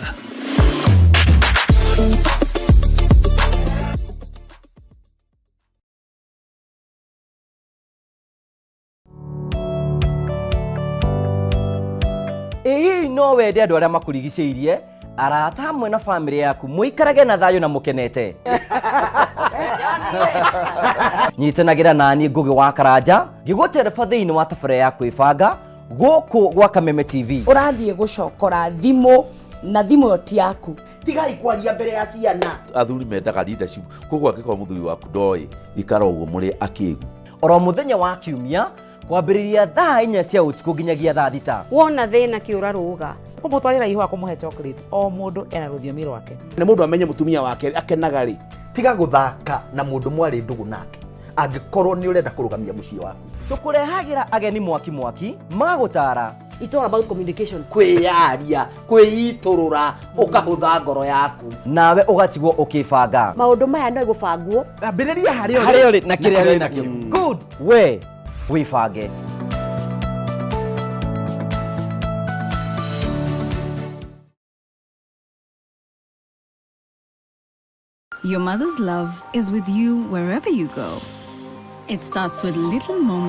Ĩ hihi no wende andũ arĩa makũrigicĩirie, arata hamwe na bamĩrĩ yaku mũikarage na thayũ na mũkenete? Nyitanagĩra naniĩ Ngũgĩ wa Karanja ngĩgũtereba thĩinĩ wa tabarĩra ya kwĩbanga gũkũ gwa Kameme TV. Ũrathiĩ gũcokora thimũ na thimũ ĩyo ti yaku. Tigai kwaria mbere ya ciana. Athuri mendaga leadership, koguo angĩkorwo mũthuri waku ndoĩ, ikara ũguo mũrĩ akĩgu. Oro mũthenya wa kiumia kwambĩrĩria thaa 4 cia ũtukũ nginyagia thaa 6. Wona thĩna kĩũra rũga. Kũmũtwarĩra ihũa, kũmũhe chocolate, o mũndũ ena rũthiomi rwake. Nĩ mũndũ amenye mũtumia wake akenaga rĩ. Tiga gũthaka na mũndũ mwarĩ ndũgũ nake angĩkorwo nĩ ũrenda kũrũgamia mũciĩ waku. Tũkũrehagĩra ageni mwaki mwaki magũtara. It's all about communication. Kwĩyaria, kwĩitũrũra, ũkahũtha ngoro yaku. Nawe ũgatigwo ũkĩbanga. Maũndũ maya no gũbangwo. Ambĩrĩria harĩa harĩa ũrĩ na kĩrĩa wĩ nakĩo. Good. We wĩbange. Your mother's love is with you wherever you go. It starts with little moments.